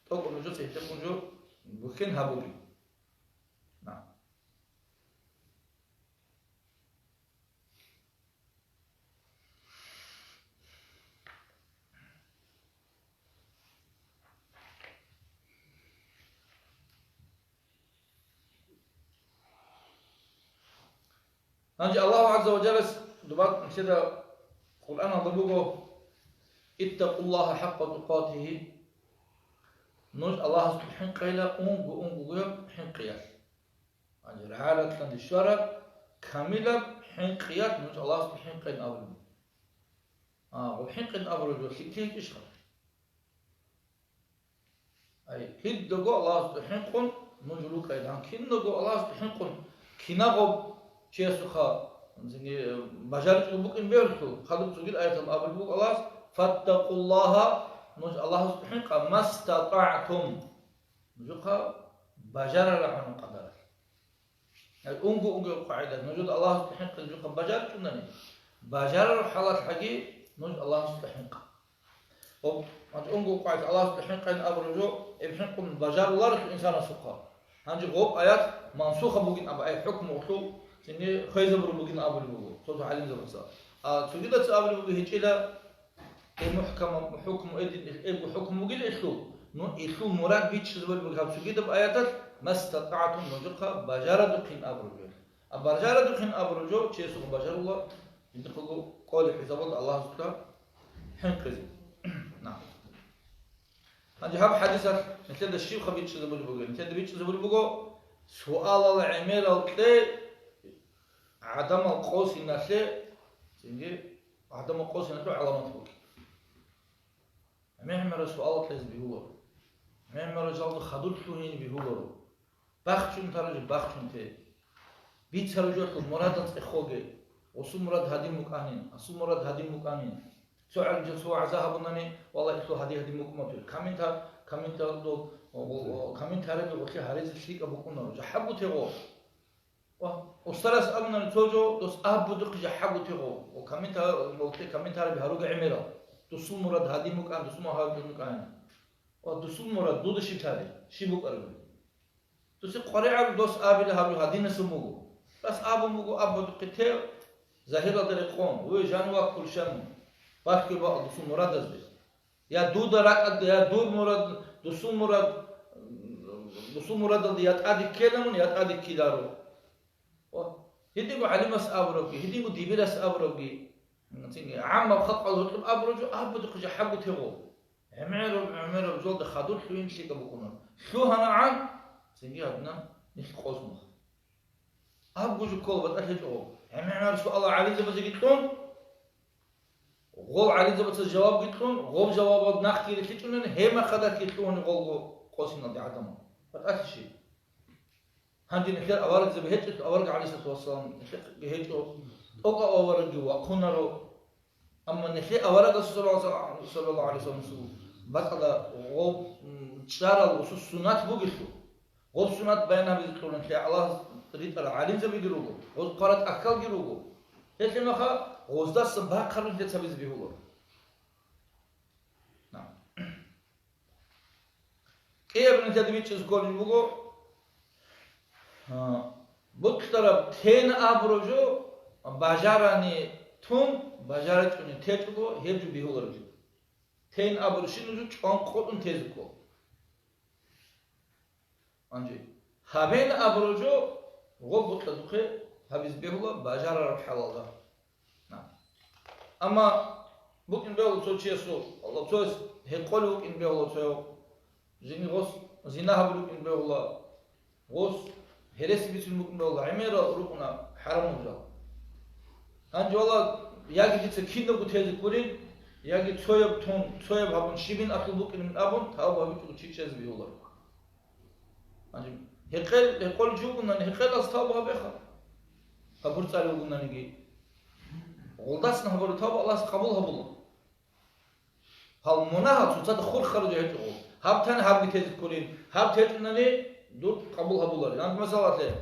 тӀокӀаб нужеца гьелъухъун жо бухьен гьабуге. На. Гьанже Аллагьу гӀазза ва жаллас дуба нилъеда Къуръаналда буго: «Иттакъуллагьа хӀакъа тукъатигьи», нуж Аллагьасда хӀинкъейила унго-унгояб хӀинкъиялъ. Гьанже рагӀалатлъанде щвараб камилаб хӀинкъиялъ нуж Аллагьасда хӀинкъейин абулеб. А, гъоб хӀинкъейин абураб жо лъикӀлъи гьечӀищха? Ай, кидаго Аллагьасда хӀинкъун нуж рукӀайилан, кинаго Аллагьасда хӀинкъун, кинагъоб чиясухъа, цинги, бажаричӀого букӀин бегьулъул, хадуб цогидал аяталда абулеб буго Аллагьас: «Фаттакъуллагьа», нуж Аллагьасда хӀинкъа, «мастатагӀтум», нужухъа бажарарагӀун къадаралъ. Гьеб унго-унгояб къагӀида, нужеда Аллагьасда хӀинкъи нужехъа бажаричӀунани, бажарараб хӀалалъ гьаги нуж Аллагьасда хӀинкъа. Гьоб, гьанже унго къагӀида Аллагьасда хӀинкъайин абураб жо, гьеб хӀинкъун бажаруларелъул инсанасухъа. Гьанже гъоб аят мансуха бугин абун, ай хӀукму гъолъул, цинги хвезабураб бугин абулеб буго цо-цо гӀалимзабаца. А цогидаз абулеб буго гьечӀила, Э, мухӀкамаб хӀукму эдин, эго хӀукму бугила илъул, ну, илъул мурад бичӀчӀизабулеб буго гьаб цогидаб аяталъ: «МастатагӀтум», нужехъа бажарадухъин абураб жо. А бажарадухъин абураб жо чиясухъа бажарула, жиндихъего кӀолеб хӀисабалда Аллагьасда хӀинкъизе. На. Гьанже гьаб хӀадисалъ нилъеда щибха бичӀчӀизабулеб буго? Нилъеда бичӀчӀизабулеб буго, суалал гӀемерал кье гӀадамал къосиналъе, цинги гӀадамал къосиналъул гӀаламат буго. ГӀемер-гӀемерал суал кьезе бегьуларо. ГӀемер-гӀемерал жалго хадур лъугьине бегьуларо. Бахчун тараб жо бахчун те. Бицараб жоялъул мурадал цӀехолде. Гъосул мурад гьадин букӀанин, гьасул мурад гьадин букӀанин. Цо гӀалимчияс цо вагӀза гьабунани, валлагь, илъул гьади-гьадин букӀун батур. Комментар-, комментаралда, о, о, о, комментарияби гъолъие гьаризе лъикӀаб букӀунаро. ЖахӀаб бутего. Ва устарас абунани цо жо, дос аб будухъе жахӀаб бутего. Ва комментар-, гъолъие комментарияби гьаруге гӀемерал. Дусул мурад гьадин букӀан, дусул мурад гьадин букӀан. Ва дусул мурад дуда щиб тари, щиб букӀараб? Дуца къваригӀараб дос абила гьаб гьадинасан буго. Дос абун буго аб будухъе те, загьиралда рекъон, ве, жаниваккулщан, бахкиро бакъ дусул мурадазде. Я дуда ракӀалда, я дур мурад, дусул мурад, дусул мурадалда я тӀаде ккела мун, я тӀаде ккеларо. Ва гьединго гӀалимас абурабги, гьединго дибирас абурабги, цинги гӀаммаб халкъал гьоркьоб абураб жо аб будухъе жахӀаб бутего. ГӀемераб, гӀемераб жолда хадур лъугьин лъикӀаб букӀунаро. ЛъугьанагӀан, цинги гьадинаб нилъ къосун. Абго жо ккола батӀалъи гьечӀого. ГӀемер-гӀемер суалал гӀалимзабазеги кьун, гъол гӀалимзабаца жавабги кьун, гъоб жавабалда нахъги рилълъичӀунани, гьеб мехалдалъги лъугьуни гъолго къосиналде гӀадамал. БатӀалъи щиб? Гьанже нилъер аварагзаби гьечӀелъул, авараг гӀалайгьиссалату вассалам нилъехъе гьечӀо, тӀокӀав аварагги вахъунаро. Амма нилъее аварагасул саллаллагьу гӀалайгьи вассалам бакӀалда гъоб, м, чӀарал гъосул суннат бугелъул, гъоб суннат баян гьабизе кьурин нилъее Аллагьас ритӀарал гӀалимзабиги руго, гъоз хъварал тӀахьалги руго. Гьелъул мехалъ гъоздаса бахъараб нилъеца гьабизе бегьуларо. На. КӀияб нилъеда бичӀчӀизе кколеб буго, а, бокьараб тен абураб жо бажарани тун, бажаричӀони течӀого, гьеб жо бегьулареб жо. Тен абурабщинаб жо чӀван къотӀун тезе ккола. Гьанже гьабен абураб жо гъоб бокьадухъе гьабизе бегьула бажарараб хӀалалда. Амма букӀин бегьула цо чиясул, Аллагь, цояс гьекъолев вукӀин бегьула цояв, жиндир гъос зина гьабулев вукӀин бегьула, гъос гьереси бицун букӀин бегьула, гӀемерал рукӀуна хӀарамул жал. Гьанже, валлагь, яги дица кинабго тезе ккурин, яги цояб тун, цояб гьабун, щибин ахӀул букӀинин абун, тавба гьабичӀого чи чӀезе бегьуларо. Гьанже гьекъел, гьекъолев чи вугони, гьекъелалъ тавба гьабеха. Гьабур цӀалев вугониги. Гъолдасан гьабураб тавба Аллагьас къабул гьабула. Гьал мунагьал цоцазда хурхараб жо гьечӀого. Гьаб тани гьабги тезе кколин, гьаб течӀунани дур къабул гьабуларин. Гьанже масалалъе,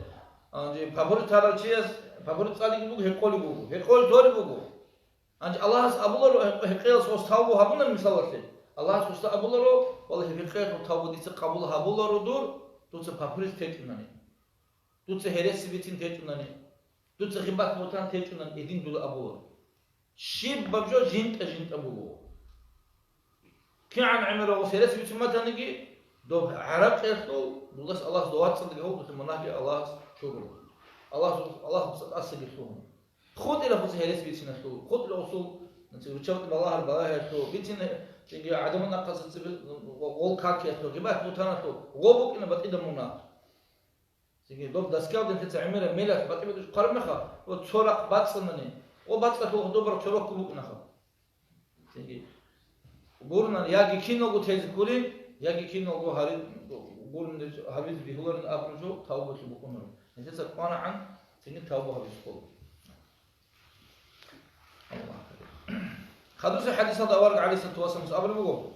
гьанже папару тарав чияс папару цӀалиги буго, гьекъолиги буго. Гьекъолев дориб буго. Гьанже Аллагьас абуларо, гьекъеялъ гъос тавбу гьабунани мисалалъе, Аллагьас гъосда абуларо, валлагь, гьекъеялъул тавбу дица къабул гьабуларо дур, дуца папарилъ течӀунани, дуца гьереси бицин течӀунани, дуца гъибат-бугьтан течӀунани, гьедин дуда абуларо. Щибаб жо жинтӀа-жинтӀа буго. КигӀан гӀемерал гъос гьереси бицун батаниги, доб гӀаракьиялъул дулас Аллагьас дов вацӀцӀадги гьавдулъа мунагьги Аллагьас чурула. Аллагьас, Аллагьас тӀасаги лъугьун. ХутӀила гъуса гьерес бициналъул, хутӀила гъусул, значит, руччаб балагьар балагьиялъул, бицин цинги гӀадамал нахъаса цӀибил гъол какиялъул, гъибат бутаналъул, гъо букӀина батӀида мунагь. Цинги доб доскаялда нилъеца гӀемераб мелалъ батӀи-батӀи хъвараб мехалъ, ва цо рахъ бацӀцӀанани, гъо бацӀцӀалъул гъодобараб цо рокку букӀинаха. Цинги гурнан, яги киналго тезе кколин, яги киналго гьари-, гурнан гьабизе бегьуларин абун жо тавбалъи букӀунаро. Нилъеца кӀванагӀан цинги тавба гьабизе ккола. Хадусеб хӀадисалда авараг гӀалайгьиссалату вассаламас абулеб буго,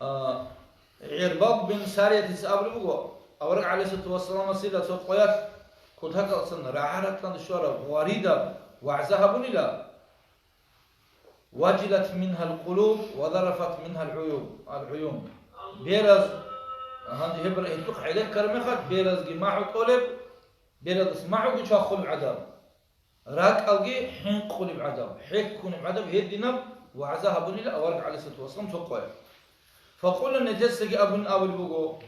а, ГӀирбад бин Сариятица абулеб буго, авараг гӀалайгьиссалату вассаламасила цо къоялъ кутакалцан рагӀа-ратӀлъан щвараб гъваридаб вагӀза гьабунила, «Важилат мингьал къулуб ва зарафат мингьал гӀуюб, ал гӀуюн». Бераз, гьанже гьеб гьелъухъ гӀенеккараб мехалъ, беразги магӀу тӀолеб, беразулъ магӀуги чвахулеб гӀадаб, ракӀалги хӀинкъулеб гӀадаб, хӀехьунеб гӀадаб гьединаб вагӀза гьабунила авараг гӀалайгьиссалату вассалам цо къоялъ. Факъула, нилъецаги абун абулеб буго,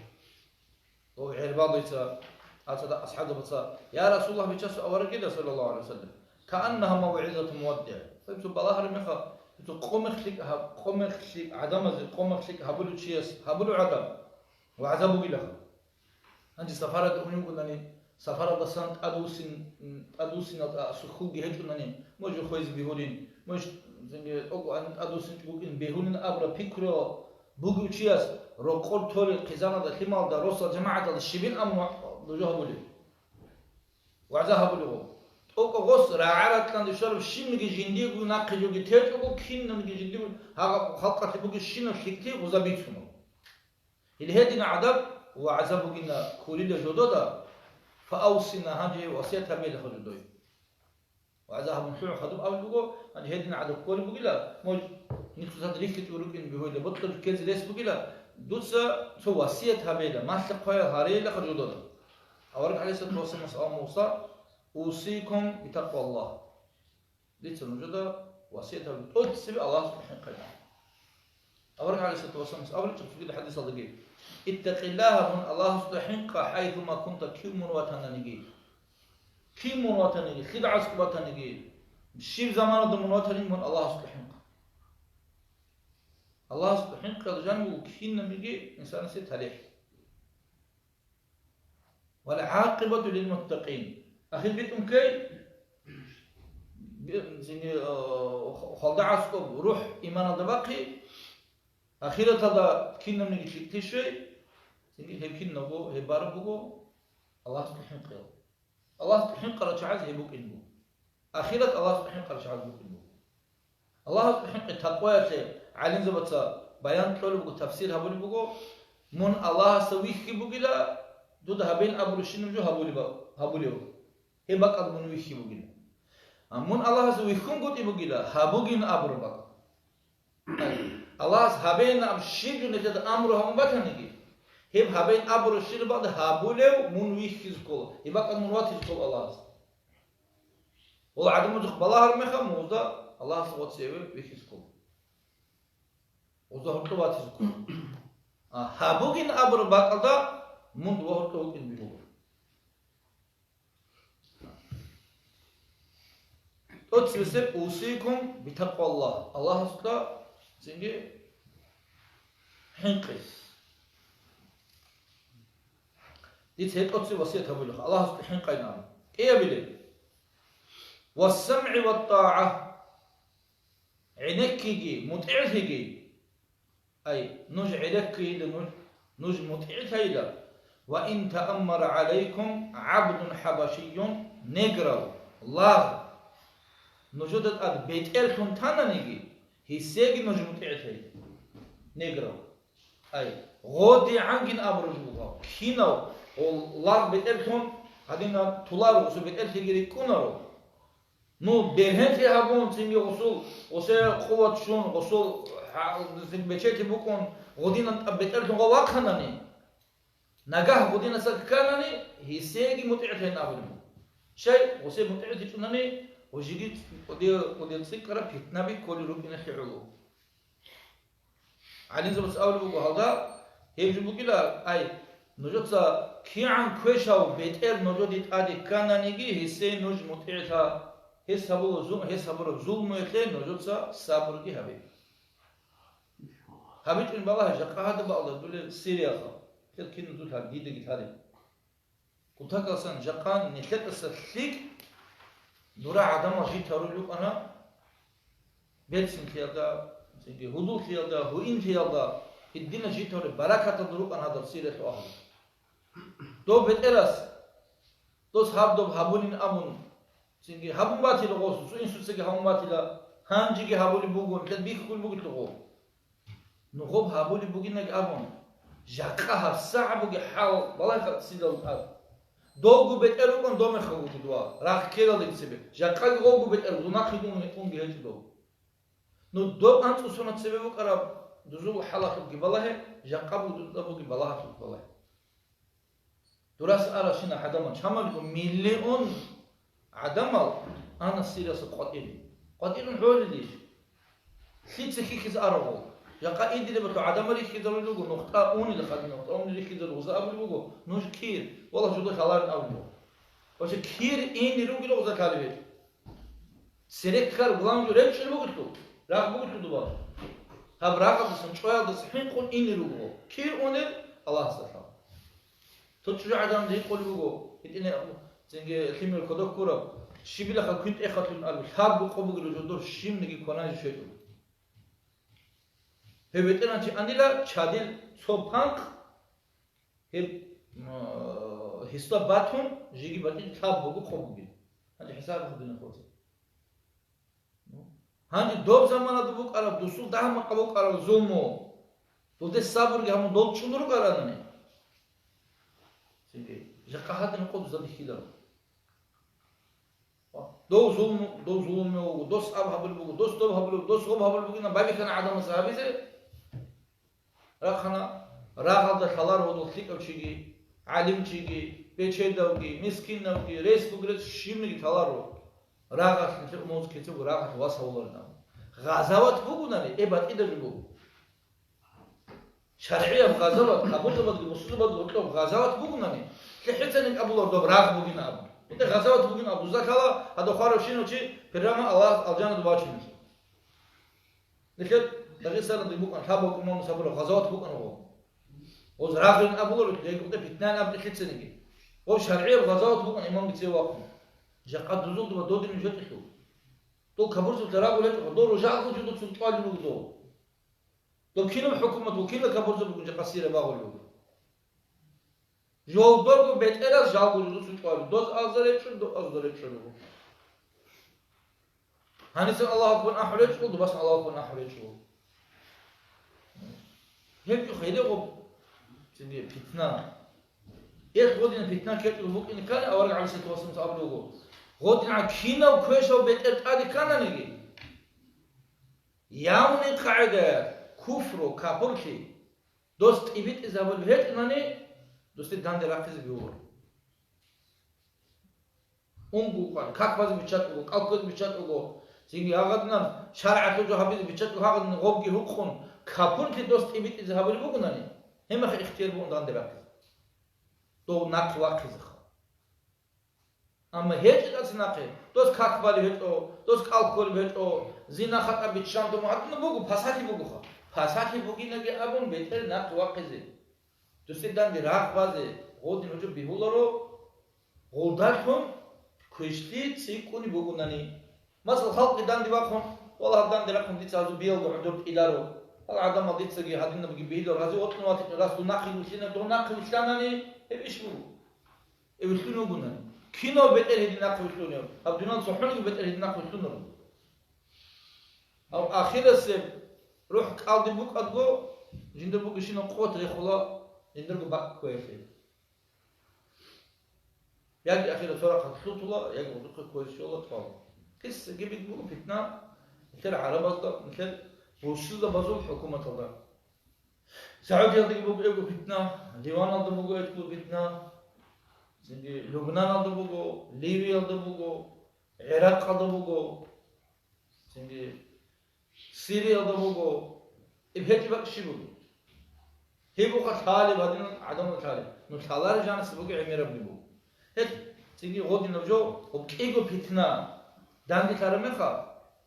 Ов ГӀирбадица, цадахъ асхӀабзабаца: «Я Расулаллагь, Бичасул аварагила, саллаллагьу гӀалайгьи вассалам, кааннагьа мавгӀизату муваддигӀ». Цо балагьараб мехалъ, цо къо-мех лъикӀ гьаб-, къо-мех лъикӀ гӀадамазе, къо-мех лъикӀ гьабулев чияс гьабулев гӀадаб вагӀза бугилаха. Гьанже сапаралда унев вугони, сапаралдасан тӀадвуссин, тӀадвуссиналда сухьулги гьечӀунани, мой жо хвезе бегьулин, мой тӀокӀ тӀадвуссинчӀо букӀин бегьулин абураб пикруялъ бугев чияс рокъор толел хъизаналда, лъималда, росал жамагӀаталда щибин абун ва-, жо гьабулеб? ВагӀза гьабулеб гъо. ТӀокӀаб гъос рагӀа-ратӀлъанде щвараб щибниги жиндиего нахъе жоги течӀого, кинабниги жиндиего гьагъаб халкъалъе бугебщинаб лъикӀлъи гъоза бицуна. Гьел гьедин гӀадаб вагӀза бугина кколила жодода, фаавсина, гьанже васият гьабейилаха жодое. ВагӀза гьабун лъугӀун хадуб абулеб буго, гьанже гьедин гӀадаб кколеб бугила, мой нилъ цоцазда рихьичӀого рукӀине бегьуйила, бокьулеб ккезе рес бугила, дуца цо васият гьабейила, малъа-хъваял гьарейилаха жодода. Авараг гӀалайгьиссалату вассаламас абун буго: «Усикум битакъваллагь». Дица нужеда васият гьабун, тӀоцебе Аллагьасда хӀинкъайилан. Авараг гӀалайгьиссалату вассаламас абулеб цогидаб хӀадисалдаги: «Иттакъиллагьа», мун Аллагьасда хӀинкъа, «хӀайсума кунта», кив мун ватананиги. Кив мун ватаниги, лъида гӀаскӀ батаниги, щиб заманалда мун ватаниги, мун Аллагьасда хӀинкъа. Аллагьасда хӀинкъиялда жаниб буго кинабниги инсанасе талихӀ. «Вал гӀакъибату лил муттакъин». Ахир битӀун ккей, би-, цинги, э, халда гӀаскӀоб рухӀ иманалда бахъи, ахираталда кинабниги лъикӀлъи щвей, цинги гьеб кинабго, гьеб бараб буго Аллагьасда хӀинкъиялда. Аллагьасда хӀинкъарал чагӀаз гьеб букӀин буго. Ахират Аллагьасда хӀинкъарал чагӀаз букӀин буго. Аллагьасда хӀинкъи такъваялъе гӀалимзабаца баян кьолеб буго, тафсир гьабулеб буго: «Мун Аллагьасда вихьи бугила, дуда гьабейин абурабщинаб жо гьабулеб-, гьабулев. Гьеб бакӀалда мун вихьи бугила. А мун Аллагьасда вихьунгутӀи бугила, гьабугин абураб бакӀ». Аллагьас гьабейин аб щиб жо нилъеда амру гьабун батаниги, гьеб гьабейин абурабщинаб бакӀалда гьабулев мун вихьизе ккола, гьеб бакӀалда мун ватизе ккола Аллагьасда. Гъол гӀадамазухъ балагьараб мехалъ, мун гъозда Аллагьасда гъоцеве вихьизе ккола. Гъозда гьоркьоб ватизе ккола. А, гьабугин абураб бакӀалда мун дова гьоркьоб вукӀин буго. ТӀоцебесеб: «Усикум битакъваллагь», Аллагьасда цинги хӀинкъи. Дица гьеб тӀоцебе васият гьабулеха, Аллагьасда хӀинкъайилан. КӀиабилеб: «ВассамгӀи ваттагӀа», гӀенеккиги, мутӀигӀлъиги. Ай, нуж гӀенеккиила, нуж, нуж мутӀигӀлъайила. «Ва ин тааммара гӀалайкум гӀабдун хӀабашийюн», неграв, лагъ, нужеда тӀад бетӀерлъун тананиги, гьесеги нуж мутӀигӀлъайила. Неграв. Ай, гъодигӀангин абураб жо буго. Кинав гъо-, лагъ бетӀерлъун гьадинаб туларо, гъусул бетӀерлъиги рикӀкӀунаро. Ну, бергьенлъи гьабун, цинги гъусул, гъусе къуват щун, гъусул гьа-, цин бечелъи букӀун, гъудинан тӀад бетӀерлъун гъо вахъанани, нагагь гъудинаса кканани, гьесеги мутӀигӀлъейин абулеб. Щай, гъусе мутӀигӀлъичӀунани, гъужиги кӀудиял, кӀудиял цӀикӀкӀараб питнаби кколел рукӀиналъе гӀоло. ГӀалимзабаца абулеб буго гьалда, гьеб жо бугила, ай, нужеца КигӀан квешав бетӀер нужеде тӀаде ккананиги, гьесие нуж мутӀигӀлъа, гьес гьабула зу-, гьес гьабураб зулмуялъе нужеца сабурги гьабе. ГьабичӀин балагье, жакъа гьадаб бакӀалда дулел Сириялъа, гьел киназулъ гьаб дидаги лъалеб. Кутакалсан жакъа нилъедаса лъикӀ дура гӀадамал житарул рукӀана, берцинлъиялда, цинги гьудуллъиялда, гьуинлъиялда, гьедина житарул баракаталда рукӀана гьадаб Сириялъул агьлу. Дов бетӀерас, дос гьаб доб гьабунин абун, цинги гьабун батила гъосу, цо инсуцаги гьабун батила, гьанжеги гьабулеб буго, нилъер бихьулеб бугелъул гъо. Нугъоб гьабулеб бугинаги абун, жакъа гьабсагӀат бугеб хӀал балагье цидал тӀад. Довго бетӀер рукӀун домехалгоги дова, рагъ ккелалдеги цебе, жакъаги гъовго бетӀер, дунахъе дун унги гьечӀо дов. Ну, доб анцӀусуна цебе букӀараб дузул хӀалалъулги балагье, жакъа бугеб балагьалъулги балагье. Дурас аращина гӀадамал, чамалго миллион гӀадамал ана Сирияса къватӀире. КъватӀирун гӀолилищ? Лъица хьихьизе арагъул? Жакъа идилебалъул гӀадамал рихьизарулел руго, нухда унел хадин, нухда унел рихьизарул гъуза абулеб буго, нуж кир, валлагь, жодор лъаларин абулеб буго. Вообще, кир ине ругел гъуза лъалеб гьечӀо. Цереккар гулан жо речӀчӀун бугелъул, рагъ бугелъул дуба. Гьаб рагъалдасан, чӀваялдаса хӀинкъун ине руго. Кир унел Аллагьасда лъала. Цо чӀужугӀадан рикъулеб буго, гьитӀине цинги лъимер кодоб ккураб, щибилаха квин тӀехалъун абу, лъабго къо бугел жодор щибниги кваназе щвечӀо. Гьев бетӀергьанчи анила чадил цо панкъ, гьеб, м, гьесда батун, жеги батӀин лъабго къо бугел. Гьанже хӀисаб гьабуна хъоца. Гьанже доб заманалда букӀараб, дусул дагьаб-макъаб букӀараб зулму, дулде сабурги гьабун дол чӀун рукӀаранани. Цинги, жакъа гьадин къо дуза бихьиларо. Дов зулму, дов зулму вуго, дос аб гьабулеб буго, дос доб гьабулеб, дос гъоб гьабулеб бугина, байбихьана гӀадамаца гьабизе. Рахъана, рагъалда лъаларо гьудул лъикӀав чиги, гӀалимчиги, бечедавги, мискинавги, рес бугрес щибниги лъаларо. Рагъалъ нилъер умумуз кецего рагъалъ вас гьавуларин абун. Гъазават бугунани, э, батӀидаги буго. ШаргӀияб гъазават, капурзабазги бусурбабазги гьоркьоб гъазават бугунани, лъихӀицаник абулар доб рагъ бугин абун. ГьитӀе гъазават бугин абун, дуза лъала гьадав хваравщинав чи прямо Аллагьас алжаналда вачине. Нилъер Дагъистаналда букӀан лъабаб имам сабураб гъазават букӀан гъо. Гъоз рагъин абулар, гьеб питнан аб лъицаниги. Гъоб шаргӀияб гъазават букӀан имамги цеве вахъун. Жакъа дузулда ва додин жо тӀилъул. Дол кабурзаб дарагъул гьечӀо, дол ружалго жо дуцун тӀвалел руго дол. Доб кинаб хӀукумат ва кинаб кабурзаб бугин жакъа сира багъулев? Жолдорго бетӀераз жалго жо дуцун тӀвалел. Доз азда речӀчӀун, доб азда речӀчӀун руго. Гьанисан Аллагьу акбар ахӀулечӀо, дубасан Аллагьу акбар ахӀулечӀо. Гьеб юх гьеле гъоб, цинги питна. Эх, гъодин питна ккечӀого букӀине ккани, авараг гӀалайгьиссалату вассаламас абулеб буго, гъодин кинав квешав бетӀер тӀаде ккананиги, явни къагӀидаялъ куфру, капурлъи, дос тӀибитӀизабулеб гьечӀонани, досде данде рахъизе бегьула. Унго къван, как базе биччат буго, кӀалкквезе биччат буго, цинги гьагъадинаб шаргӀалъул жо гьабизе биччат буго, гьагъадинаб гъобги гьукъун, капурлъи дос тӀибитӀизе гьабулеб бугунани, гьеб мехалъ ихтияр бугун данде рахъизе. Дов нахъе вахъизеха. Амма гьечӀо тӀаде нахъе, дос как балеб гьечӀо, дос кӀал кколеб гьечӀо, зина-хатӀа биччан дому гьадинаб буго, пасалъи бугоха. Пасалъи бугинаги абун, бетӀер нахъе вахъизе. Досде данде рагъ базе, гъодин гьучӀо бегьуларо, гъолдалъун квешлъи цӀикӀкӀунеб бугунани. Масала, халкъги данде вахъун, валлагь, гьаб данде рахъун дица гьазул биялго гӀодор тӀиларо. Гьал гӀадамал дицаги гьадинабги бегьиларо, гьазие вокьун ватичӀо, рас дун нахъе вилълъина, дун нахъе вилълъанани, гьеб иш буго. Эвлъун вугунани. Кинав бетӀер гьедин нахъе вилълъунев? Гьаб дунал цохӀониги бетӀер гьедин нахъе вилълъунаро. Гьав ахирасеб рухӀ кӀалдиб букӀадго, жинда бугебщинаб къуват рехула жиндарго бакӀ кквеялъе. Яги ахират цо рахъалъ лъутула, яги гъудухъе кквезе щола, тӀвала. Кисаги бит буго питна нилъер гӀарабазда, нилъер бусурбабазул хӀукуматалда. Саудиялдаги буго эго питна, Ливаналда буго эго питна, цинги Лубнаналда буго, Ливиялда буго, ГӀиракъалда буго, цинги Сириялда буго, гьеб гьечӀеб бакӀ щиб буго? Гьеб буго лъалеб, гьадинал гӀадамал лъалеб. Ну, лъалареб жаниса буго гӀемерабги буго. Гьеб цинги гъодинаб жо, гъоб кӀиго питна данделъараб мехалъ,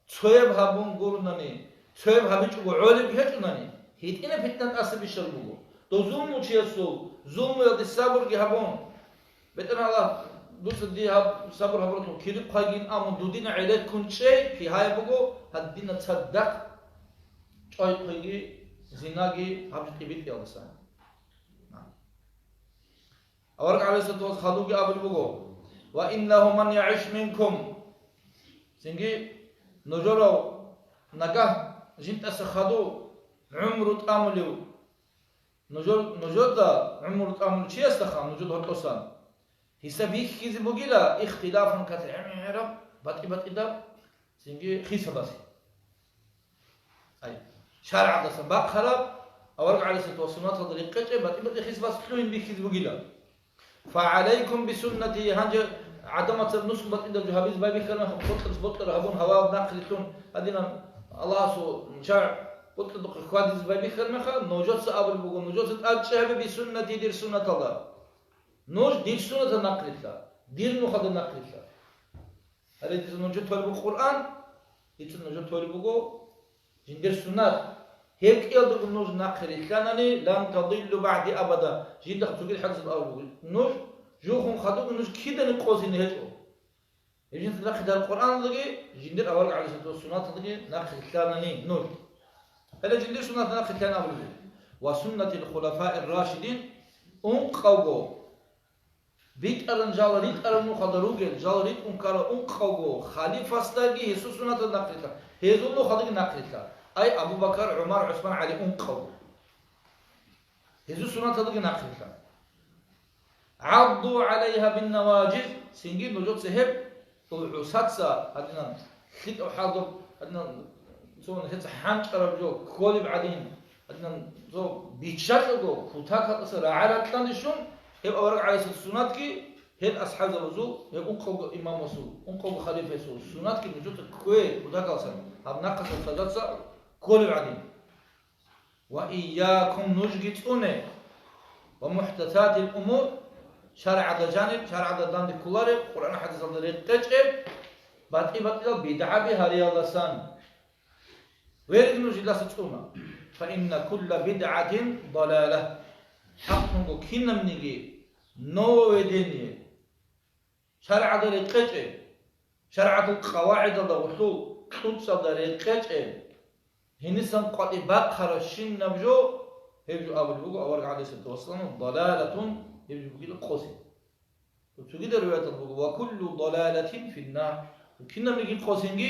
цояб гьабун гурунани, цояб гьабичӀого гӀолебги гьечӀунани, гьитӀинаб питна тӀаса бищараб буго. Дов зулмучиясул зулмуялде сабурги гьабун, БетӀергьан Аллагь, дуца дие гьаб-, сабур гьабуралъухъ кири хъвайгин, амма дудина гӀеле ккун чӀей, кигьаяб буго гьадинаб цадахъ чӀвай-хъвейги, зинаги гьаб жо тӀибитӀиялдаса. Авараг гӀалайгьиссалату вассалам хадубги абулеб буго: «Ва иннагьу ман ягӀиш минкум», цинги нужерав нагагь жинтӀаса хадуб гӀумру тӀамулев, нужер-, нужерда гӀумру тӀамулев чиясдаха, нужер гьоркьосан, гьесда бихьизе бугила ихтилафан катир, гӀемер-гӀемераб, батӀи-батӀидаб, цинги хисабазе. Ай, шаргӀалдасан бахъараб, авараг гӀалайгьиссалату вассаламасул суннаталда рекъечӀеб, батӀи-батӀи хисабазе лъугьин бихьизе бугила. «Фа гӀалайкум бисуннати», гьанже гӀадамаца нусх батӀидаб жо гьабизе байбихьараб мехалъ, бокьарас бокьараб гьабун, гьаваялда нахърилълъун, гьадинан Аллагьасул шаргӀ бокьараб хьвадизе байбихьараб мехалъ, нужеца абулеб буго, нужеца тӀадчӀи гьабе бисуннати, дир суннаталда. Нуж дир суннаталда нахърилълъа, дир нухалда нахърилълъа. Гьале дица нужее толеб буго Къуръан, дица нужее толеб буго жиндир суннат. Гьеб кӀиялдаго нуж нахърилълъанани, «лан тадиллу багӀди абада», жинда цогидал хӀадисалда абулеб буго, нуж жугьун хадуб нуж киданиги къосине гьечӀо. Гьеб жинца нахъе дараб Къуръаналдаги, жиндир авараг гӀалайгьиссалату вассаламасул суннаталдаги нахърилълъанани нуж. Гьале жиндир суннат нахърилълъан абулеб буго. «Ва суннатил хулафаир рашидин», ункъавго битӀараб жал ритӀараб нухалда ругел, жал ритӀун ккарал ункъавго халифасдаги гьесул суннаталда нахърилълъа, гьезул нухалдаги нахърилълъа. Ай, Абу Бакар, ГӀумар, ГӀусман, ГӀали ункъавго. Гьезул суннаталдаги нахърилълъа. «ГӀадду гӀалайгьа биннаважиз», цинги нужеца гьеб гӀусаца, гьадинан, лъикӀаб хӀалдуб, гьадинан, цо нухеца хӀанчӀараб жо кколеб гӀадин, гьадинан, цо биччачӀого, кутакалдаса рагӀа ракьанде щун, гьеб авараг гӀалайгьиссалату суннатги, гьел асхӀабзабазул, гьеб ункъавго имамасул, ункъавго халифасул суннатги нужеца ккве, кутакалдасан, гьаб нахъасан цадахъ кколеб гӀадин. «Ва ийякум», нужги цӀуне, «ва мухӀдасатил умур», шаргӀалда жаниб, шаргӀалда данде кколареб, Къуръан хӀадисалда рекъечӀеб, батӀи-батӀиял бидгӀаби гьариялдасан. Ве нуж жидаса цӀуна. «Фа инна кулла бидгӀатин далала». ХӀакълъунго кинабниги нововведение, шаргӀалда рекъечӀеб, шаргӀалъул къавагӀидалда гъолъул кьуцӀалда рекъечӀеб, гьенисан къватӀибе бахъарабщинаб жо, гьеб жо абулеб буго авараг гӀалайгьиссалату вассаламас, «далалатун», гьеб жо бугила къосин. Цогидал риваяталда буго: «Ва куллу далалатин финнар». Кинабниги къосинги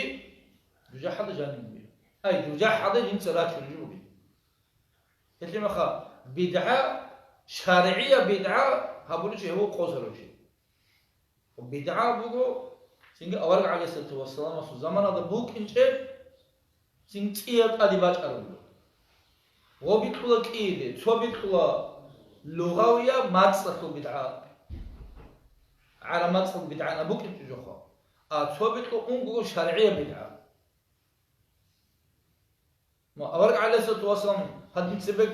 жужахӀалда жаниб бугила. Ай, жужахӀалда жинца рачунеб жо бугила. Гьелъимаха, бидгӀа, шаргӀияб бидгӀа гьабулев чи гьев къосарав чи. БидгӀа буго, цинги авараг гӀалайгьиссалату вассаламасул заманалда букӀинчӀеб, цин цӀияб тӀаде бачӀараб буго. Гъоб бикьула кӀиялде, цо бикьула лугъавия мацӀалъул бидгӀа, гӀараб мацӀалъул бидгӀана букӀинчӀеб жоха, а цо бикьу унго шаргӀияб бидгӀа. Ма авараг гӀалайгьиссалату вассалам гьадин цебе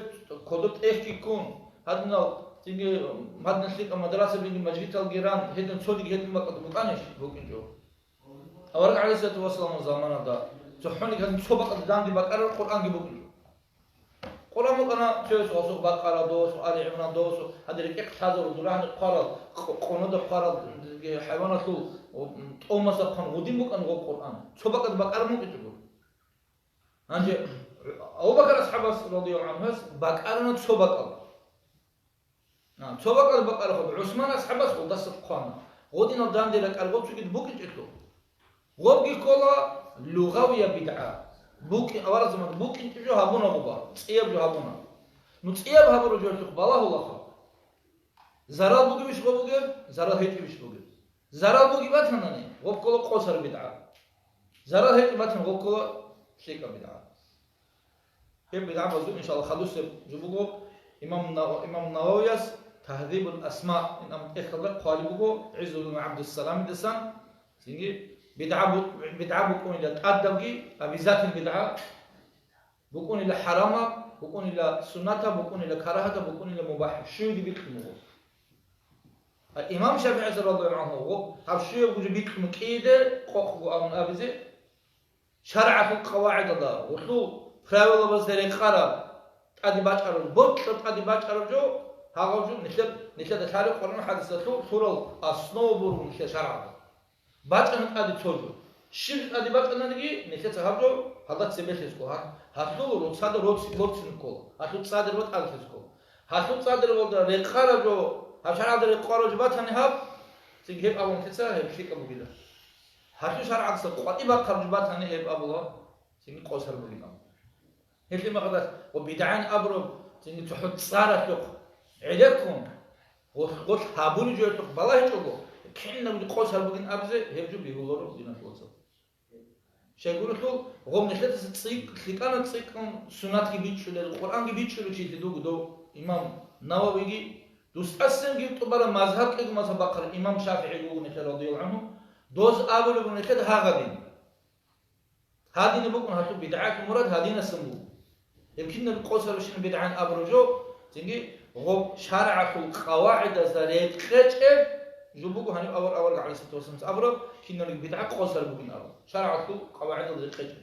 кодоб тӀехьги ккун, гьадинал цинги гьадин лъикӀаб мадрасабиги мажгиталги ран, гьедин цониги гьедин бакӀалда букӀанищ? БукӀинчӀо. Авараг гӀалайгьиссалату вассаламул заманалда цохӀониги гьадин цо бакӀалда данде бакӀараб Къуръанги букӀинчӀо. Къуръан букӀана цоясухъ Бакъара досухъ, Али ГӀимран досухъ, гьадин рекӀехъ лъазарул, дурагьни хъварал, къ-, къонода хъварал, хӀайваналъул, м, тӀомаса хъван гъудин букӀана гъоб Къуръан. Цо бакӀалда бакӀараб букӀинчӀо. Гьанже Абу Бакар асхӀабас, радияллагьу гӀанху, бакӀарана цо бакӀал. А, цо бакӀал бакӀарахъуб, ГӀусман асхӀабас гъолдаса хъвана. Гъодинал данде ракӀаргъуб цогид букӀинчӀелъул. Гъобги ккола лугъавияб бидгӀа. БукӀи-, авараг заман букӀинчӀеб жо гьабуна гъоба, цӀияб жо гьабуна. Ну, цӀияб гьабураб жоялъухъ балагьулаха. Зарал бугебищ гъоб бугеб? Зарал гьечӀебищ бугеб? Зарал бугеб батанани, гъоб ккола къосар бидгӀа. Зарал гьечӀеб батани, гъоб ккола лъикӀаб бидгӀа. Гьеб бидгӀабазул, иншалла, хадусеб жо буго, имам Нав-, имам Нававияс Тагьзибул Асма имам тӀехьалда хъвалеб буго, ГӀиззу бин ГӀабдуссаламидасан, цинги бидгӀа бу-, бидгӀа букӀунила тӀадабги, обязательно бидгӀа, букӀунила хӀарамаб, букӀунила суннатаб, букӀунила карагьатаб, букӀунила мубахӀаб, щуги бикьун буго. А имам ШафигӀица радияллагьу гӀангьу, гъо-, гьаб щуяб гужи бикьун кӀиде къокъго абун абизе, шаргӀалъул къавагӀидалда, гъулъул правилабазда рекъараб тӀаде бачӀараб, бокьа тӀаде бачӀараб жо, гьагъав жо, нилъер, нилъеда лъалеб Къуръан хӀадисалъул лъурал основа буго нилъер шаргӀалда. БачӀана тӀаде цо жо. Щиб тӀаде бачӀананиги, нилъеца гьаб жо гьалда цебе лъезе ккола. Гьа-, гьалъул роцада роци борцин ккола. Гьалъул цадер батӀалъизе ккола. Гьалъул цадер балда рекъараб жо, гьаб шаргӀалда рекъараб жо батани гьаб, цинги гьеб абун нилъеца гьеб лъикӀаб бугила. Гьалъул шаргӀалдаса къватӀиб бахъараб жо батани гьеб абула, цинги къосар бугин абу. Гьелъие мехалъ ва бидгӀан абураб цинги цохӀо цӀаралъухъ гӀелеккун, гъолъ, гъолъ гьабулеб жоялъухъ балагьичӀого, кинабго къосар бугин абизе гьеб жо бегьуларо, диналъул вацал. Щайгурелъул гъоб нилъеца цӀикӀ-, лъикӀана цӀикӀкӀун суннатги бичӀчӀулел, Къуръанги бичӀчӀулев чи лъидуго дов имам Нававиги, дус тӀасинги тӀубараб мазгьаб кӀиго мазгьаб бахъарав имам ШафигӀи вуго нилъер радияллагьу гӀангьу, доз абулеб буго нилъеда гьагъадин. Гьадинаб букӀун гьалъул бидгӀаялъул мурад гьадинасан буго. Гьеб кинаб къосарабщинаб бидгӀан абураб жо, цинги гъоб шаргӀалъул къавагӀидазда рекъечӀеб жо буго гьаниб авар-, авараг гӀалайгьиссалату вассаламас абураб, кинабниги бидгӀа къосар бугин абун. ШаргӀалъул къавагӀидал рекъечӀеб.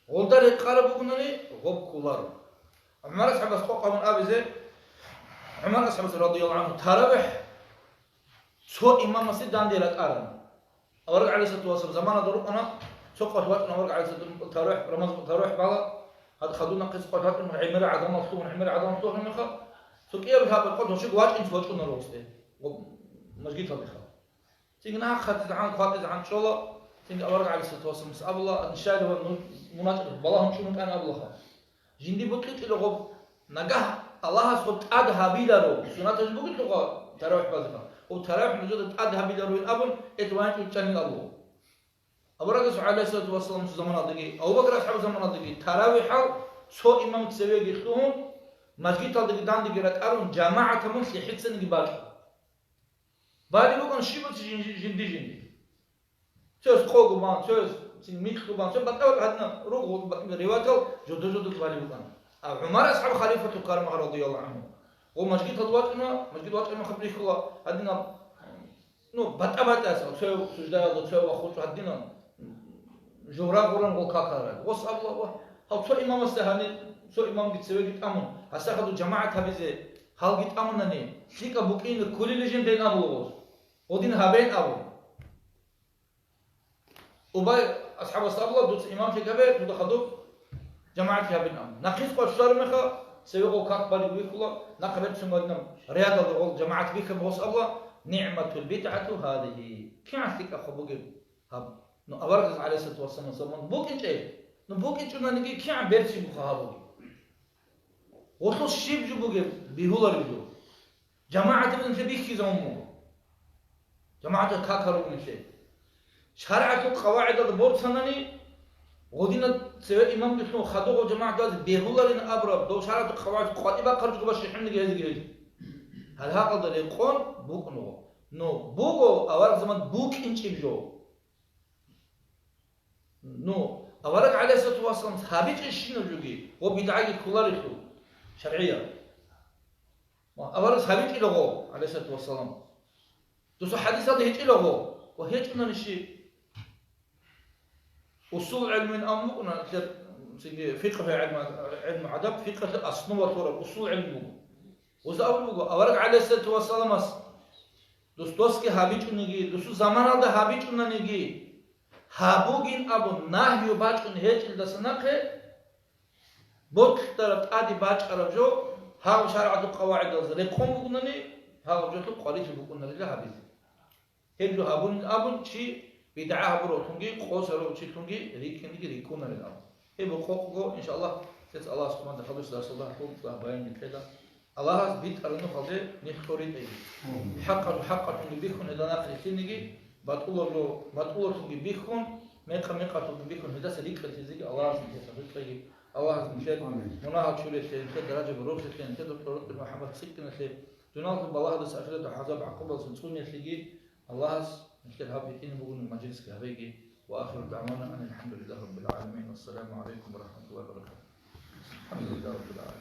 Гъолда рекъараб бугони, гъоб кколаро. ГӀумар асхӀабас къокъ гьабун абизе, ГӀумар асхӀабас радияллагьу гӀангьу таравихӀ цо имамасе данде ракӀарана. Авараг гӀалайгьиссалату вассалам заманалда рукӀана, цо къват вачӀун авараг гӀалайгьиссалату таравихӀ, рамазан таравихӀ бала, гьад хадуб нахъе къват вачӀун гӀемерал гӀадамал лъугьун, гӀемерал гӀадамал лъугьун мехалъ, цо кӀияб лъабаб къват гьошего вачӀинчӀо вачӀунаро гъосде, гъоб мажгиталдеха. Цинги нахъ хъатизегӀан, хъватӀизегӀан чӀола, цинги авараг гӀалайгьиссалату вассаламас абула, нушайда ва ну-, мунагьал балагьун чӀун вукӀан абулаха. Жинди букӀинчӀила гъоб, нагагь Аллагьас гъоб тӀад гьабиларо, суннаталъ бугелъулха таравихӀ базеха. Гъоб таравихӀ нужеда тӀад гьабилароин абун, гьел ванчӀун чӀанин абула. Аварагас гӀалайгьиссалату вассаламасул заманалдаги, Абу Бакр асхӀабасул заманалдаги таравихӀал цо имам цевеги лъугьун, мажгиталдаги дандеги ракӀарун, жамагӀат гьабун лъихӀицаниги бачӀун. Балеб букӀана щиб буци жин-, жинди-жинди. Цояс къого бан, цояс цин микьго бан, цояс батӀа-батӀа гьадинаб руго, батӀа риваятал жодор-жодор балеб букӀана. А ГӀумар асхӀаб халифатул карамагъ радияллагьу гӀангьу. Гъо мажгиталда вачӀуна, мажгит вачӀараб мехалъ бихьула, гьадинаб, ну, батӀа-батӀа, цояв суждаялда, цояв вахъучӀо гьадинаб, жугьра гъуран гъол какарал. Гъос абула, ва гьав цо имамасда гьанир, цо имамги цевеги тӀамун, гьасда хадуб жамагӀат гьабизе гьалги тӀамунани, лъикӀаб букӀин кколилищин ден абула гъос. Гъодин гьабен абун. Убай асхӀабас абула, дуца имамлъи гьабе, дуда хадуб жамагӀатлъи гьабин абун. Нахъис къвачӀлъараб мехалъ, цеве гъол как балев вихьула, нахъа берцин гьадинаб рядалда гъол жамагӀат бихьаб гъос абула, «НигӀматул бидгӀату гьазигьи». КигӀан лъикӀабха бугеб гьаб. Ну, аварагас гӀалайгьиссалату вассаламасул заман букӀинчӀеб. Ну, букӀинчӀунаниги кигӀан берцинабха гьаб бугеб. Гъолъул щиб жо бугеб, бегьулареб жо. ЖамагӀаталда нилъер бихьизабун буго. ЖамагӀаталда какал руго нилъер. ШаргӀалъул къавагӀидалда борцанани, гъодинаб цеве имамги лъун хадуб гъо жамагӀаталда бегьуларин абураб, дов шаргӀалъул къавагӀид къватӀиб бахъараб жо бащихӀинниги гьезги гьез. Гьал гьакъалда рекъон букӀунаро. Ну, буго авараг заман букӀинчӀеб жо. Ну, авараг гӀалайгьиссалату вассаламас гьабичӀебщинаб жоги, гъо бидгӀаги кколарелъул шаргӀияб. Аварагас гьабичӀила гъо, гӀалайгьиссалату вассалам. Дуца хӀадисалда гьечӀила гъо, ва гьечӀунани щиб? Усул гӀилмуйин абун букӀуна, цинги фикъгьи гӀилму, гӀилму гӀадаб, фикъгьалъе основа лъураб усул гӀилму буго. Гъоза абулеб буго, авараг гӀалайгьиссалату вассаламас дус досги гьабичӀониги, дусул заманалда гьабичӀонаниги, гьабугин абун нагью бачӀун гьечӀелдаса нахъе, бокьараб тӀаде бачӀараб жо, гьаб шаргӀалъул къавагӀидалда рекъон бугони, гьаб жоялъул къварилъи букӀунарила гьабизе. Гьеб жо гьабун абун чи бидгӀа гьабуравлъунги, къосарав чилъунги рикӀкӀинеги рикӀкӀунарин абун. Гьеб къокъго, иншаллагь, цец Аллагьас хъван дахъалуш дарсалда хӀакъикъат баянги кьела. Аллагьас битӀараб нухалде нилъ кьуритӀеги. ХӀакъалъ-, хӀакъалъунги бихьун гьелда нахъ рилълъинеги, батӀулаб-, батӀулаблъунги бихьун, мекъа-мекъалъулги бихьун гьелдаса рикӀкӀалъизеги Аллагьас нилъер тавфикъ кьеги. Аллагьас нилъер мунагьал чурелъе, нилъер даражаби рохелъе, нилъер дутӀа-рутӀа МухӀаммад цӀикӀкӀиналъе, дуниялалъул балагьалдаса ахираталъул гӀазаб-гӀакъубалдасан цӀуниялъеги, Аллагьас нилъер гьаб гьитӀинаб бугони мажлисги гьабеги. Ва ахиру дагӀвана анил хӀамдулиллагьи раббил гӀаламин. Вассаламу гӀалайкум ва рахӀматуллагьи ва баракатугь. АлхӀамдулиллагьи раббил гӀаламин.